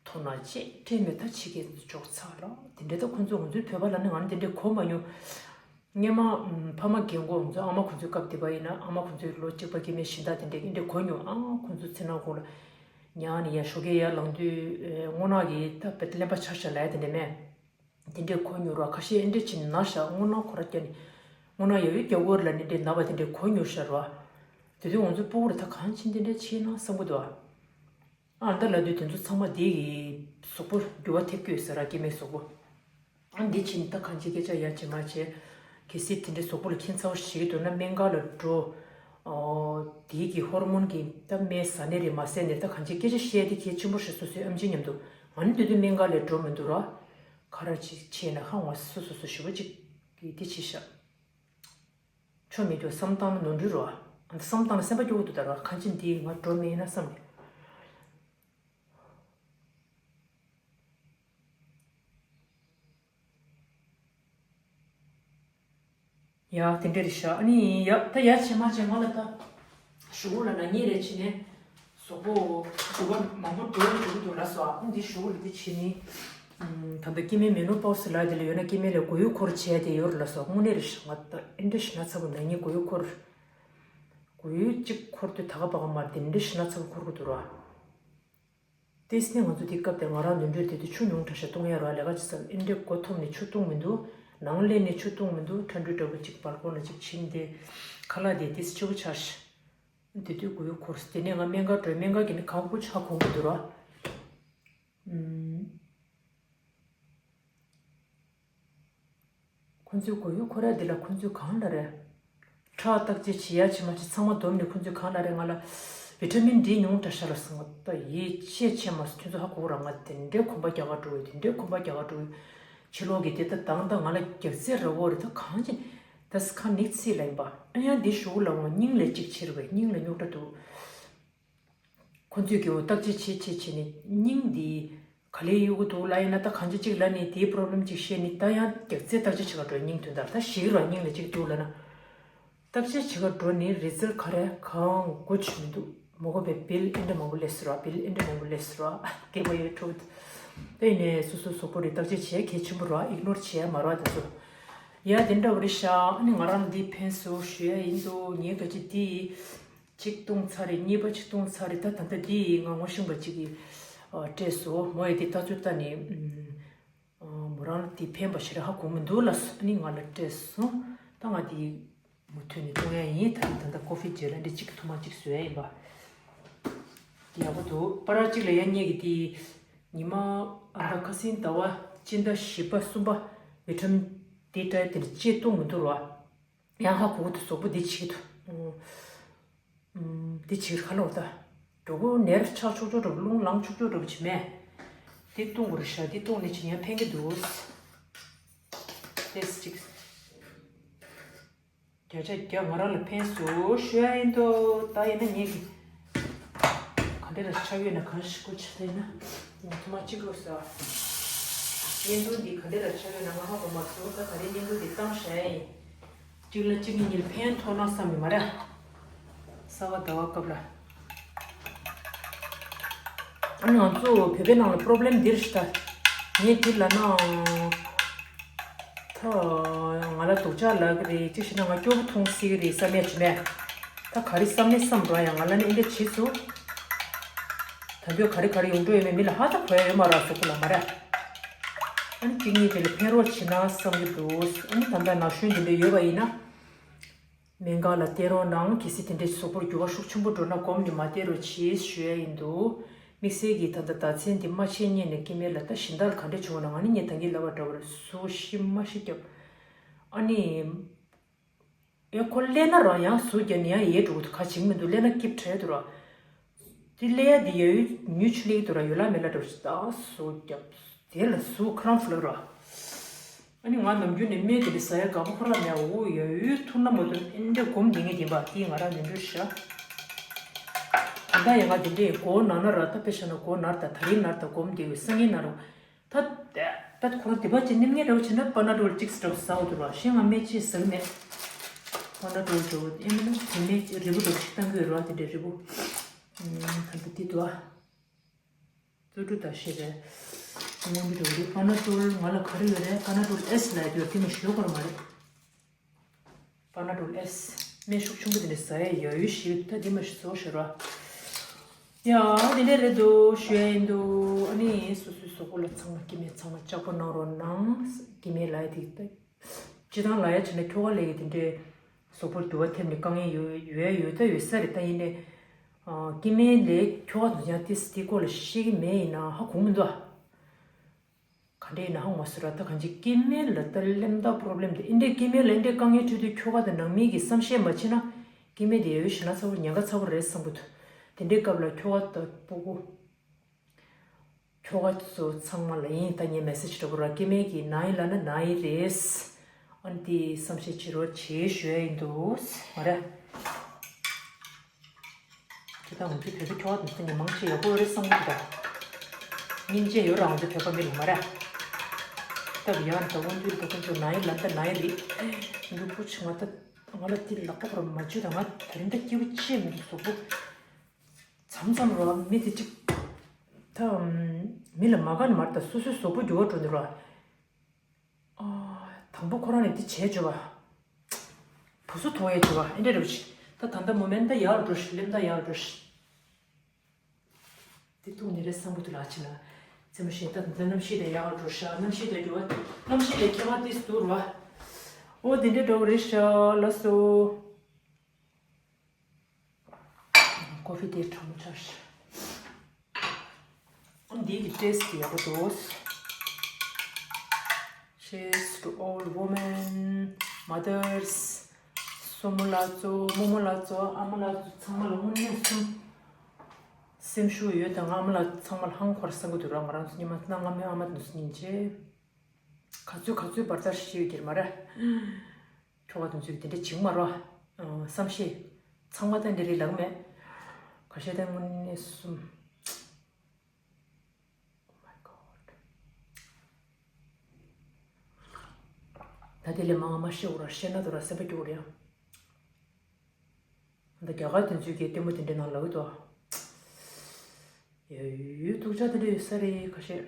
མཐོང་ན་ཅི་སྤྲད་མེད་ད་ཕྱི་རྒྱལ་འཇོག་ཚར་ལ་དེ་འདྲ་ད་ཁོ་ཚོ་ང་ཚོའི་བོད་པ་ལ་ནི་ང་ནི་དེ་འདྲ་གོ་མ་མྱོང་། སྔོན་མ། ཕ་མ་རྒན་གོག་ཚོ་ཨ་མ་ཁོ་ཚོའི་སྐབས་དེ་པ་ཡིན་ན་ཨ་མ་ཁོ་ཚོའི་ལོ་གཅིག་པ་སྐྱེ་དམན་གཞན་དག་དེ་འདྲས་ཀྱི་འདྲས་གོ་མྱོང་། ཨ་ཁོ་ཚོ་ཚེ་ནང་གོང་ལ་ཉལ་ནས་ཡར་ཞོགས་ཀས་ཡར་ལངས་དུས་སྔོ་ནག་གི་ད་དཔེ་གླེན་པ་ཆགས་ཤག་ལབ་ཡ་དེ་འདྲས་མེད། དེ་འདྲས་གོ་མྱོང་ར། ཁ་ཤས་ཨེ་འདྲས་ཕྱིན་ན་ཤག་སྔོ་ནག་ཁོ་ར་སྐྱ་ནས་སྔོ་ནག་ཡ་ཡོད་སྐྱ་གོར་ལ་ནི་འདྲས་ན་བ་དེ་འདྲས་གོ་མྱོང་ཤག་ར། དེ་དུས་ང་ཚོ་སྤུ་གུ་ར་ད་གང་ཕྱིན་དེ་འདྲས་ཕྱིན་ན་བསམ་གི་འདུག་ཨ། ཨ་ད་ལབ་དུས་དེ་ཚོ་ཚང་མ་དེ་གི་གཟུགས་པོ་འགྱུར་བ་ཐེབས་ཀྱི་ཡོད་ཟེར་ར་སྐྱེ་དམན་གཟུགས་པོ། ཨ་འདི་ཕྱིན་ད་གང་ཅི་སྐད་ཆ་ཡ་བྱེད་མ་བྱེད། གལ་སྲིད་དེ་འདྲའི་གཟུགས་པོ་ལ་ཁྱད་མཚར་བོ་ཞིག་འདུག་ན་སྨན་ཁང་ལ་འགྲོ། ཨོ། དེའི་གི་ཧོར་མོན་གྱི་ད་སྨན་ཟ་ནི་རེད་མ་ཟ་ནི་རེད་ད་གང་ཅི་སྐད་ཆ་བཤད་དེ་གལ་ཆེན་པོ་ཞིག་སོ་སོའི་ཨམ་ཆི་མཉམ་དུ་ང་ནི་དེ་དུས་སྨན་ཁང་ལ་འགྲོ་མི་འདུག་ར། ག་ར་ཅིག་བྱས་ན་ཧ་ང་སོ་སོ་སོ་ཞི་བོ་ཅིག་གི་དེ་བྱེད་ཤག་ཆོ་མེད་དུ་བསམ་སྟངས་ནོར་འཁྲུལ་རོ། ཨ་ནི་བསམ་སྟངས་ལ་སེམས་པ་སྐྱོ་བོ་འདུག་ད་ར་གང་ཅི་འདི་ང་འགྲོ་མེད་ན་བསམ་རེད། ཡ་དེ་འདྲ་རེད་ཤག་ཨ་ནི་ཡ་ད་ཡ་བྱེད་མ་བྱེད་ང་ལ་ད་ཞུ་གུ་ལ་ན་ངེད་རེ་བྱེད་ནས་གཟུགས་པོ་འགྱུར་བ་མང་པོ་འགྲོ་འགྲོ་གི་འདུག་ལ་སོ། ཨ་འདི་ཞུ་གུ་ལ་འདི་བྱེད་ནི་ད་ལྟ་སྐྱེ་དམན་མེ་ནོ་པའོ་སི་ལ་དེ་ལ་ཡོད་ན་སྐྱེ་དམན་ལ་མགོ་ཡུ་འཁོར་བྱས་དེ་ཡོད་རེད་ལ་སོ། དངོས་གནས་རེད་ཤག་ང་ད་ཨེ་འདྲ་ཞིག་ན་ཚ་བོ་ན་ངེད་མགོ་ཡུ་འཁོར་མགོ་ཡུ་གཅིག་འཁོར་དུས་ད་ག་པ་ག་མ་དེ་འདྲ་ཞིག་ན་ཚ་བོ་འཁོར་གི་འདུག་ར། ཏེས་ནི་ང་ཚོ་དེ་སྐབས་དེར་ང་རང་ནོར་འཁྲུལ་དེ་དུས་ཆུ་ཉུང་དྲགས་ཤག་བཏུང་ཡ་ར་ལས་ཀ་ཅི་ཟེར་ཨེ་འདྲས་མགོ་འཐོམ་ནས་ཆུ་བཏུང་མི་འདུག་ནང་སླེབས་ནས་ཆུ་བཏུང་མི་འདུག་ཁྲ་འགྲོས་འདྲ་པོ་གཅིག་བལ་ཀོ་ནས་གཅིག་ཕྱིན་ཏེ་ཁ་ལག་དེ་ཏེས་ཆེ་བོ་ཆགས་ཤག་དེ་དུས་མགོ་ཡུ་འཁོར་སོང་། དེ་ནས་ང་སྨན་ཁང་འགྲོ། སྨན་ཁང་གི་ནི་གང་པོ་ཆ་གོ་མི་འདུག་ར། ཨུམ། ཁོ་ཚོའི་མགོ་ཡུ་འཁོར་ཡ་འདི་ལ་ཁོ་ཚོས་གང་ལབ་རེད། ཁྲག་བརྟག་དཔྱད་བྱེད་ཡ་བྱེད་མ་བྱེད་ཚང་མ་བསྡོམས་ནས་ཁོ་ཚོས་གང་ལབ་རེད། ང་ལ་བི་ཊ་མིན་ཌི་ཉུང་དྲགས་ཤག་ལབ་སོང་། ད་ཡིད་ཆེས་བྱས་མ་སོང་། ཁྱོད་ཚོ་ཧ་གོ་ར། ང་དེ་འདྲའི་གོམ་པ་རྒྱག་ག་འགྲོ་ཡོད། དེ་འདྲའི་གོམ་པ་རྒྱག་ག་འགྲོ་ཡོད། ཕྱི་ལོགས་ཀྱི་དེ་ད་དང་ད་ང་ལ་རྒྱག་རྩེ་ར་བོ་རེད། ད་གང་ཅི་ད་སི་ཁ་ནིག་ཚི་ལ་ཡིན་པ། ཨ་ཡང་འདི་ཞུ་ལ་འོང་སྙིང་ལ་གཅིག་ཕྱིར་བས་སྙིང་ལ་རྙོག་དྲ་འདུག་ཁོ་ཚོས་ཀྱི་འོ་བརྟག་དཔྱད་བྱེད་བྱེད་བྱེད་ནས་སྙིང་འདི་ག་ལེར་གཡོ་གི་འདུག་ལབ་ཡིན་ན། ད་གང་ཅི་གཅིག་ལབ་ནས་དེའི་པོ་རོབ་ལེམ་གཅིག་བཤད་ནས་ད་ཡང་རྒྱག་རྩེ་བརྟག་དཔྱད་བྱེད་ག་འགྲོ། སྙིང་དོན་དག་ད་ཞིག་ར་སྙིང་ལ་གཅིག་འདུག་ལབ་ན། བརྟག་དཔྱད་བྱེད་ག་འགྲོ་ནས་རི་ཛལ་ག་རེ་གང་གོ་ཆོད་མི་འདུག་མ་གོ་བའི་བིལ་ཨེ་འདྲ་མང་པོ་སླེབས་སོང་ར། བིལ་ཨེ་འདྲ་མང་པོ་སླེབས་སོང་ར། སྐད་པ་ཡོད་འཕྲོ། ད་ཡིན་ནས་སོ་སོ་སོ་སོ་རེ་བརྟག་དཔྱད་བྱེད་གལ་ཆེན་པོ་ར། ཨིག་ནོར་བྱེད་ཡ་མ་ར་དེ་ཚོ། ཡ་དེ་འདྲ་བ་རེད་ཤག་ཨ་ནི་ང་རང་འདི་ཕན་སོ་ཞུ་ཡ་ཡིན་འདུག་ངས་ག་ཅི་འདི་གཅིག་བཏུང་ཚར་རེད། གཉིས་པ་གཅིག་བཏུང་ཚར་རེད། ད་ད་ལྟ་འདི་ང་ངོ་ཤེས་པ་གཅིག་གིས་ཨ་སྤྲད་སོང་། མོ་ཡིས་འདི་ལྟ་ཚུལ་ལྟ་ནས་ཨ་མོ་ རང་ལ་དེ་ཕན་པ་ཞེ་དྲག་ཧ་གོ་མི་འདུག་ལབ་སོང་། ཨ་ནི་ང་ལ་སྤྲད་སོང་། ད་ང་དེ་མུ་མཐུད་ནས་གཏོང་ཡ་ཡིན། ད་རེས་ད་ལྟ་ཀོ་ཧྥི་བརྗོད་ལ་འདི་གཅིག་ཐུར་མ་གཅིག་བཟོ་ཡ་ཡིན་པ། དེ་ཡག་པོ་འདུག་པ་ར་གཅིག་ལ་ཡ་ངེད་ཀྱི་དེ་ཉི་མ་ཨ་ད་ཁ་སང་ཟླ་བ་སྤྱི་ཟླ་བཞི་པ་གསུམ་པ་བི་ཊ་མིན་ཌི་ཊའི་དེ་འདྲ་ཅིག་བཏུང་མི་འདུག་ར། ཡང་ཧ་གོ་གི་འདུག་གཟུགས་པོ་འདི་བྱེད་ཀྱི་འདུག་ཨུམ། འདི་བྱེད་ཀྱི་ཁ་ལོག་ད། གྲོད་ཁོག་ནེར་ཆག་ཆོག་ཆོག་འདྲ་པོ། རླུང་ལངས་ཆོག་ཆོག་འདྲ་པོ་བྱེད་མེད། འདི་བཏུང་དགོས་རེད་ཤག་འདི་བཏུང་ནས་ཅིག་ཡང་ཕན་གྱི་འདུག་ཏོག་ཙམ་ཅིག་བརྒྱ་ཆ་བརྒྱ་ང་རང་ལ་ཕན་སོང་ཞུ་ཡ་ཡིན་འདུག་ད་ཡིན་ན་ངེད་ཀྱི་ག་འདྲ་ལ་ཆགས་ཡོད་ན། ག་ཞིག་གོ་ཆགས་ཡོད་ན་ཐུར་མ་གཅིག་རོགས་ཟེར། བརྙན་ཐུང་འདི་ག་འདྲ་ལ་ཆགས་ཡོད་ན་ང་ཧ་གོ་མ་སོང་། ད་ག་རེ་བརྙན་ཐུང་འདི་བཏང་བཞག་ཡ་ཡིན། གཅིག་ལ་གཅིག་གི་གཉིས་ལ་ཕན་ཐོགས་ན་བསམ་ཡོད་མ་རེད། གསར་པ་ཟླ་བ་སྐབས་ལ། ཨ་ནི་ང་ཚོ་བོད་པའི་ནང་ལ་པོ་རོབ་ལེམ་འདི་རེད་ཤག་ད། ངས་འདི་ལབ་ནའང་། ད་ང་ལ་སྡུག་ཅག་ལབ་ཀྱི་རེད། གཅིག་བྱས་ན་ང་སྐྱོ་པོ་མཐོང་སྲིད་ཀྱི་རེད་བསམ་ཡ་ཅིག་མེད། ད་ག་རེ་བསམ་ནས་བསམ་འགྲོ་ཡ། ང་ལ་ནི་ཨེ་འདྲ་བྱེད་སོང་། ད་འདོད་ག་རེ་ག་རེ་ཡོང་འགྲོ་ཡོད་མེད་མི་ལ་ཧ་ད་གོ་ཡ་ཡོད་མ་རེད། གཟུགས་པོ་ལ་མ་རེད། ཨ་ནི་གཅིག་གཉིས་དེ་ལ་ཕན་རོགས་བྱེད་ན་བསམ་གྱི་འདུག་ཨ་ནི་ད་ལྟ་ན་གཞོན་འདི་འདྲ་ཡོད་པ་ཡིན་ན། སྨན་ཁང་ལ་བསྟན་རོགས་གནང་། གལ་སྲིད་དེ་འདྲའི་གཟུགས་པོར་འགྱུར་བ་ཤུགས་ཆེན་པོ་འགྲོ་ན་སྒོམ་ནས་མ་བསྟན་རོགས་གྱིས་ཞུ་ཡ་ཡིན་འདུག་དམིགས་བསལ་གྱིས་ད་ལྟ་ཟླ་མཚན་འདི་མ་ཕྱིན་སྔོན་ནས་སྐྱེ་དམན་ལ་ད་གཞན་དག་ལ་ག་འདྲ་བྱུང་བ་ན། ང་ནི་ངས་ད་གིན་ལབ་པ་འདྲ་བོ་རེད། ཟུག་ཤི་མ་ཤི་རྒྱབ། ཨ་ནི། ཨེ་ཁོ་ཀླད་ན་རང་ཡང་ཟུག་རྒྱབ་ནས་ཡང་ཡལ་འགྲོ་གི་འདུག་ག་བྱེད་ཀྱི་མི་འདུག་ཀླད་ན་སྐྱིབས་བྲལ་འདུག་ར། དེ་ཀླད་ཡ་དེ་ཡ་ཡུལ་ཉུལ་ཆུ་ལེགས་འདུག་ར། ཡོད་ལ་མེད་ལ་འདྲ་བོ་ཞིག་ད་ཟུག་རྒྱབ། དེ་ལ་ཟུག་ཁོ་རང་ཕུ་ལ་ར། ཨ་ནི་ང་ནམ་རྒྱུན་ནས་སྨན་དེ་འདྲ་ཟ་ཡ་དགའ་པོ་ཁོ་རང་མེད། འོ་ཡ་ཡུལ་ཐུར་ན་མ་ཐུར་ཨེ་འདྲ་སྒོམ་བསྡད་མཁན་དེ་འབའ། དེ་ང་རང་ནོར་འཁྲུལ་ཤག་ད་ལྟ་ཡང་ང་དེ་འདྲའི་མགོ་ན་ན་ར། ད་དཔེ་བཞག་ན་མགོ་ནར་ད། ད་རིང་ནར་ད། སྒོམ་བསྡད་ཡོད། སང་ཉིན་ནར་རོ། ད་ད་ཁོ་རང་དེ་བ་ཅིག་ནེམ་ངེས་འདྲ་བོ་བྱས་ན་པ་ན་ཌོལ་གཅིག་ཙམ་འདྲ་བོ་ཟ་འོ་འདུག་ར། གཞན་ང་སྨན་ཅིག་ཟ་གི་མེད། པ་ན་ཌོལ་འདྲ་བོ་ཨེ་མིན་ན་དེ་ནས་རིལ་བུ་འདྲ་བོ་ཞིག་བཏང་གི་ཡོད་ར། དེ་འདྲའི་རིལ་བུ། ཨུམ། ད་ལྟ་དེ་འདུག་ཨ། བཙོ་བཀྲུ་ད་ཤེས་རེད། སྔོན་གྱི་འདྲ་བོ་རེད། པ་ན་ཌོལ་ང་ལ་ག་རེ་ཡོད་རེད། པ་ན་ཌོལ་ཨེས་ལབ་ཡ་དེ་ཡོད། དེ་མི་ཤོད་དགོས་མ་རེད། པ་ན་ཌོལ་ཨེས། སྨན་ཤུགས་ཆེན་པོ་དེ་འདྲ་ཟ་ཡ་ཡ་ཡུལ་ཞིག་ད་དེ་མ་ཞིག་བཟོ་ཤེས་ར། ཡ་དེ་འདྲ་རེད་འདུག་ཞུ་ཡ་ཡིན་འདུག་ཨ་ནི་སོ་སོའི་གཟུགས་པོ་ལ་ཚང་མ་སྐྱེ་དམན་ཚང་མ་ལྕགས་པོ་གནང་རོགས་གནང་། སྐྱེ་དམན་ལ་ཡ་དེ་ད་སྤྱི་བཏང་ལ་ཡ་བྱས་ན་ཁྱོ་ག་ལ་ཡ་དེ་འདྲའི་གཟུགས་པོར་འགྱུར་བ་ཐེབས་ནས་དཀའ་ངལ་ཡོད་ཡོད་ཡོད་ད་ཡོད་ས་རེད། ད་ཡིན་ནའི་ཨ་སྐྱེ་དམན་ལས་ཁྱོ་ག་དེ་ཚོ་ཡང་དེ་དེ་སྐོར་ལ་ཤེས་ཀྱི་མེད། ཡིན་ན་ཧ་གོ་མི་འདུག་ཨ། ག་འདྲས་ཡིན་ན་ཧ་གོ་མ་སོང་ར། ད་གང་ཅི་སྐྱེ་དམན་ལ་ད་ལེམ་ད་པོ་རོབ་ལེམ་དེ་འདྲས། སྐྱེ་དམན་ལ་འདྲས་དཀའ་ངལ་འཕྲད་དུས་ཁྱོ་ག་དང་ནང་མི་གིས་བསམ་ཤེས་མ་བྱས་ན་སྐྱེ་དམན་དེ་ཡ་ཡུལ་ཞེ་ན་ཚ་པོ་ཉེན་ཁ་ཚ་པོ་རེད་བསམ་གི་འདུག་དེ་འདྲའི་སྐབས་ལ་ཁྱོ་ག་དང་སྤུ་གུ། ཁྱོ་ག་ཚོ་ཚང་མ་ལ་ཡིན། ད་ངས་མེ་སེ་ཇི་འདྲ་པོ་ར། སྐྱེ་དམན་གྱི་ན་ཡི་ལ་ན་ན་ཡི་རེད། ཨ་ནི་དེ་བསམ་ཤེས་བྱེད་རོགས་བྱེད་ཞུ་ཡ་ཡིན་འདུག་མ་རེད། ད་ལྟ་ང་ཚོའི་བོད་པའི་ཁྱོ་ག་དེ་ཚོ་ངས་མང་ཆེ་ཡག་པོ་ཡོད་རེད་བསམ་གྱི་འདུག་སྙིང་རྗེ་ཡོད་ར། ང་ཚོའི་བོད་པ་མི་ལ་མ་ར། སྟབས་ཡག་འདྲ་བོ་འདུག་ད་ཁོང་ཚོ་ན་ཡི་ལ་འདི་ན་ཡི་རེད། འདུག་པོ་ཆེ། ང་ད་ང་ལ་དེ་ལག་པ་ཁོ་ར་མ་བཅུག་ད་ང་ད་རིང་ད་སྐྱིད་པོ་ཅི་མི་འདུག་གཟུགས་པོ་མཚམས་མཚམས་ར་མི་དེ་གཅིག་ད་མི་ལ་མ་དགའ་ནི་མ་རེད། ད་སོ་སོའི་གཟུགས་པོ་འགྱུར་བ་འགྲོ་འདུག་ར། ཨ། དང་པོ་ཁོ་རང་ནས་འདི་བྱས་བྱས་པ། བུ་སུ་མཐོང་ཡས་བྱས་པ་ཨེ་འདྲ་རེད་པ་ཞིག་ད་ད་ལྟ་མོ་མེན་ད་ཡག་ལ་འགྲོ་ཞིག་ལེམ་ད་ཡག་ལ་འགྲོ་ཞིག་འདི་ཐུག་ནི་རེད་བསམ་གི་འདུག་ལགས་ཕྱིན་ན། རྩེད་མོ་ཞིག་ད་ད་ལྟ་གནམ་གཤིས་དེ་ཡག་ལ་འགྲོ་ཤག་གནམ་གཤིས་དེ་འགྱུར་བ་གནམ་གཤིས་དེ་ཁྱད་པར་ཏིས་འདུག་ར། ཨོ་འདི་འདྲ་འགྲོ་གི་རེད་ཤག་ལགས་སོ། ཀོ་ཧྥི་དེ་གྲང་མོ་ཆགས་ཤག་འདི་གི་ཏེས་ཊི་ཡག་པོ་འདུག Cheers to all women, mothers. སྲུ་མོ་ལགས་ཚོ། རྨོ་མོ་ལགས་ཚོ། ཨ་མ་ལགས་ཚོ། ཚང་མ་ལ་དངོས་གནས་སེམས་སེམས་ཤུགས་ཡོད་དང་། ཨ་མ་ལགས་ཚང་མ་ལ་ཧང་གོ་ར་བསམ་གི་འདུག་ར། ང་རང་ཚོ་ཉི་མ་གནའ་སྔ་མོའི་ཨ་མ་དེ་ཚོ་སྙིང་རྗེ། ག་ཚོད་ག་ཚོད་བར་ཐག་ཞིག་ཡོད་ཀྱི་རེད་མ་རེད། ཁྱོ་ག་དེ་ཚོས་དེ་འདྲ་བྱེད་ཀྱི་མ་རེད། ཨ། བསམ་ཤེས། ཚང་མ་ད་འདི་རེད་ལབ་མེད། ཁ་ཤས་ད་དངོས་གནས་སེམས། Oh my God. ད་དེ་ལས་མང་བ་མ་བཤད་འོ་ར། བཤད་ན་དོ་ར་སེམས་པ་སྐྱོ་གི་རེད་ཡ། ད་རྒྱ་གར་དེ་ཚོས་ཀྱི་ལྟད་མོ་དེ་འདྲ་ནང་ལབ་ཀྱི་འདུག་ཡ་ཡུལ་སྡུག་ཅག་དེ་འདྲ་ཡོད་ས་རེད་ཁ་ཤས།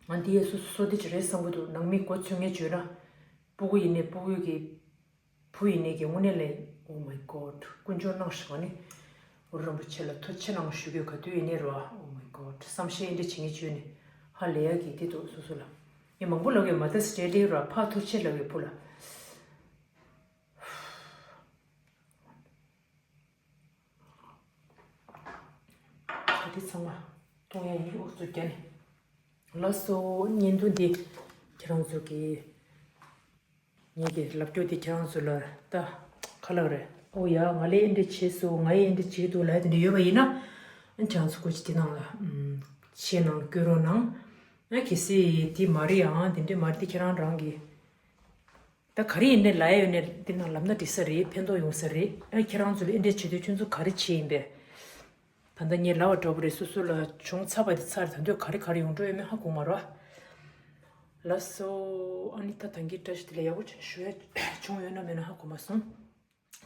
ང་འདི་ཡས་སོ་སོ་སོ་དེ་ཅི་རེད་བསམ་གྱི་འདུག་ནང་མི་མགོ་ཚོས་ངས་བརྗོད་ན། སྤུ་གུ་ཡིན་ནའི་སྤུ་གུ་གི་བུ་ཡིན་ནའི་གི་དངོས་གནས་ལས། Oh my God. དཀོན་མཆོག་གནང་ཞིག་ཨ་ནི། འོ་རིན་པོ་ཆེ་ལ་ཐུགས་རྗེ་ཆེ་གནང་ཞུ་རྒྱུ་ག་དུས་ཡིན་ནའི་རེད་བ། Oh my བསམ་ཤེས་འདི་བྱེད་ངེས་བྱོས་ནས་ཧ་ལས་ཡ་གི་དེ་འདུག་སོ་སོ་ལ། ངས་མང་པོ་ལབ་ཡོད། མ་ད་སི་ཊེ་ལི་ར་ཕ་ཐུག་ཆེ་ལབ་ཡོད་བུ་ལ། ད་དེ་ཚང་མ་གཏོང་ཡ་ཡིན། འོག་ཚོ་རྒྱ་ནས་ལགས་སོ། བརྙན་ཐུང་འདི་ཁྱེད་རང་ཚོ་གི་ངེད་ཀྱི་ལབ་རྒྱུ་དེ་ཁྱེད་རང་ཚོ་ལ་ད་ག་ལབ་རེད། ཨོ་ཡ་ང་ལས་ཨེ་འདྲ་བྱས་སོང་། ང་ཡི་ཨེ་འདྲ་བྱས་འདུག་ལབ་དེ་འདྲ་ཡོད་པ་ཡིན་ན་ཨ་ཁྱེད་རང་ཚོ་སྐུ་མཁྱེན་དེ་ནང་ལ་ཨམ་ཆེ་ནང་ལ་བསྐྱོན་རོགས་གནང་། ཨ་གལ་སྲིད་དེ་མ་རེད་ཨང་དེ་འདྲ་མ་རེད་དེ་ཁྱེད་རང་རང་གི་ད་ག་རེ་ཡིན་ནའི་ལབ་ཡ་ཡོད་ནའི་དེ་ནང་ལབ་ན་འགྲིག་ས་རེད། ཕན་ཐོགས་ཡོང་ས་རེད། ཨ་ཁྱེད་རང་ཚོ་ལ་ཨེ་འདྲ་བྱེད་དུས་ཁྱོད་ཚོ་ག་རེ་བྱས་ཡིན་པས། ད་ལྟ་ངས་ལབ་པ་འདྲ་པོ་རེད། སོ་སོ་ལ་བྱུང་ཚར་བ་དེ་ཚར། ད་དུང་ག་རེ་ག་རེ་ཡོང་འགྲོ་ཡོད་མེད་ཧ་གོ་མ་རེད་པ། ལགས་སོ། ཨ་ནི་ད་ད་གིན་བཀྲ་ཤིས་བདེ་ལེགས་ཡག་པོ་བྱུང་ཞུ་ཡ་བྱུང་ཡོད་ན་མེད་ན་ཧ་གོ་མ་སོང་།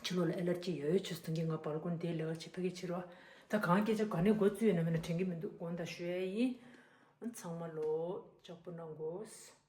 ཕྱི་ལོགས་ལ་ཨེ་ལར་ཇི་ཡོད་ཡོད་བྱས་སོང་། ད་གིན་ང་སྦལ་ཀོ་ནི་དེ་ལས་ཀ་བྱེད་ཕ་གི་ཕྱིར་བ། ད་གང་སྐད་ཆ་ག་ནས་འགོ་བཙུགས་ཡོད་ན་མེད་ན་དྲན་གི་མི་འདུག་དགོངས་དག་ཞུ་ཡ་ཡིན། ཚང་མ་ལོ་ལྕགས་པོ་གནང་དགོས།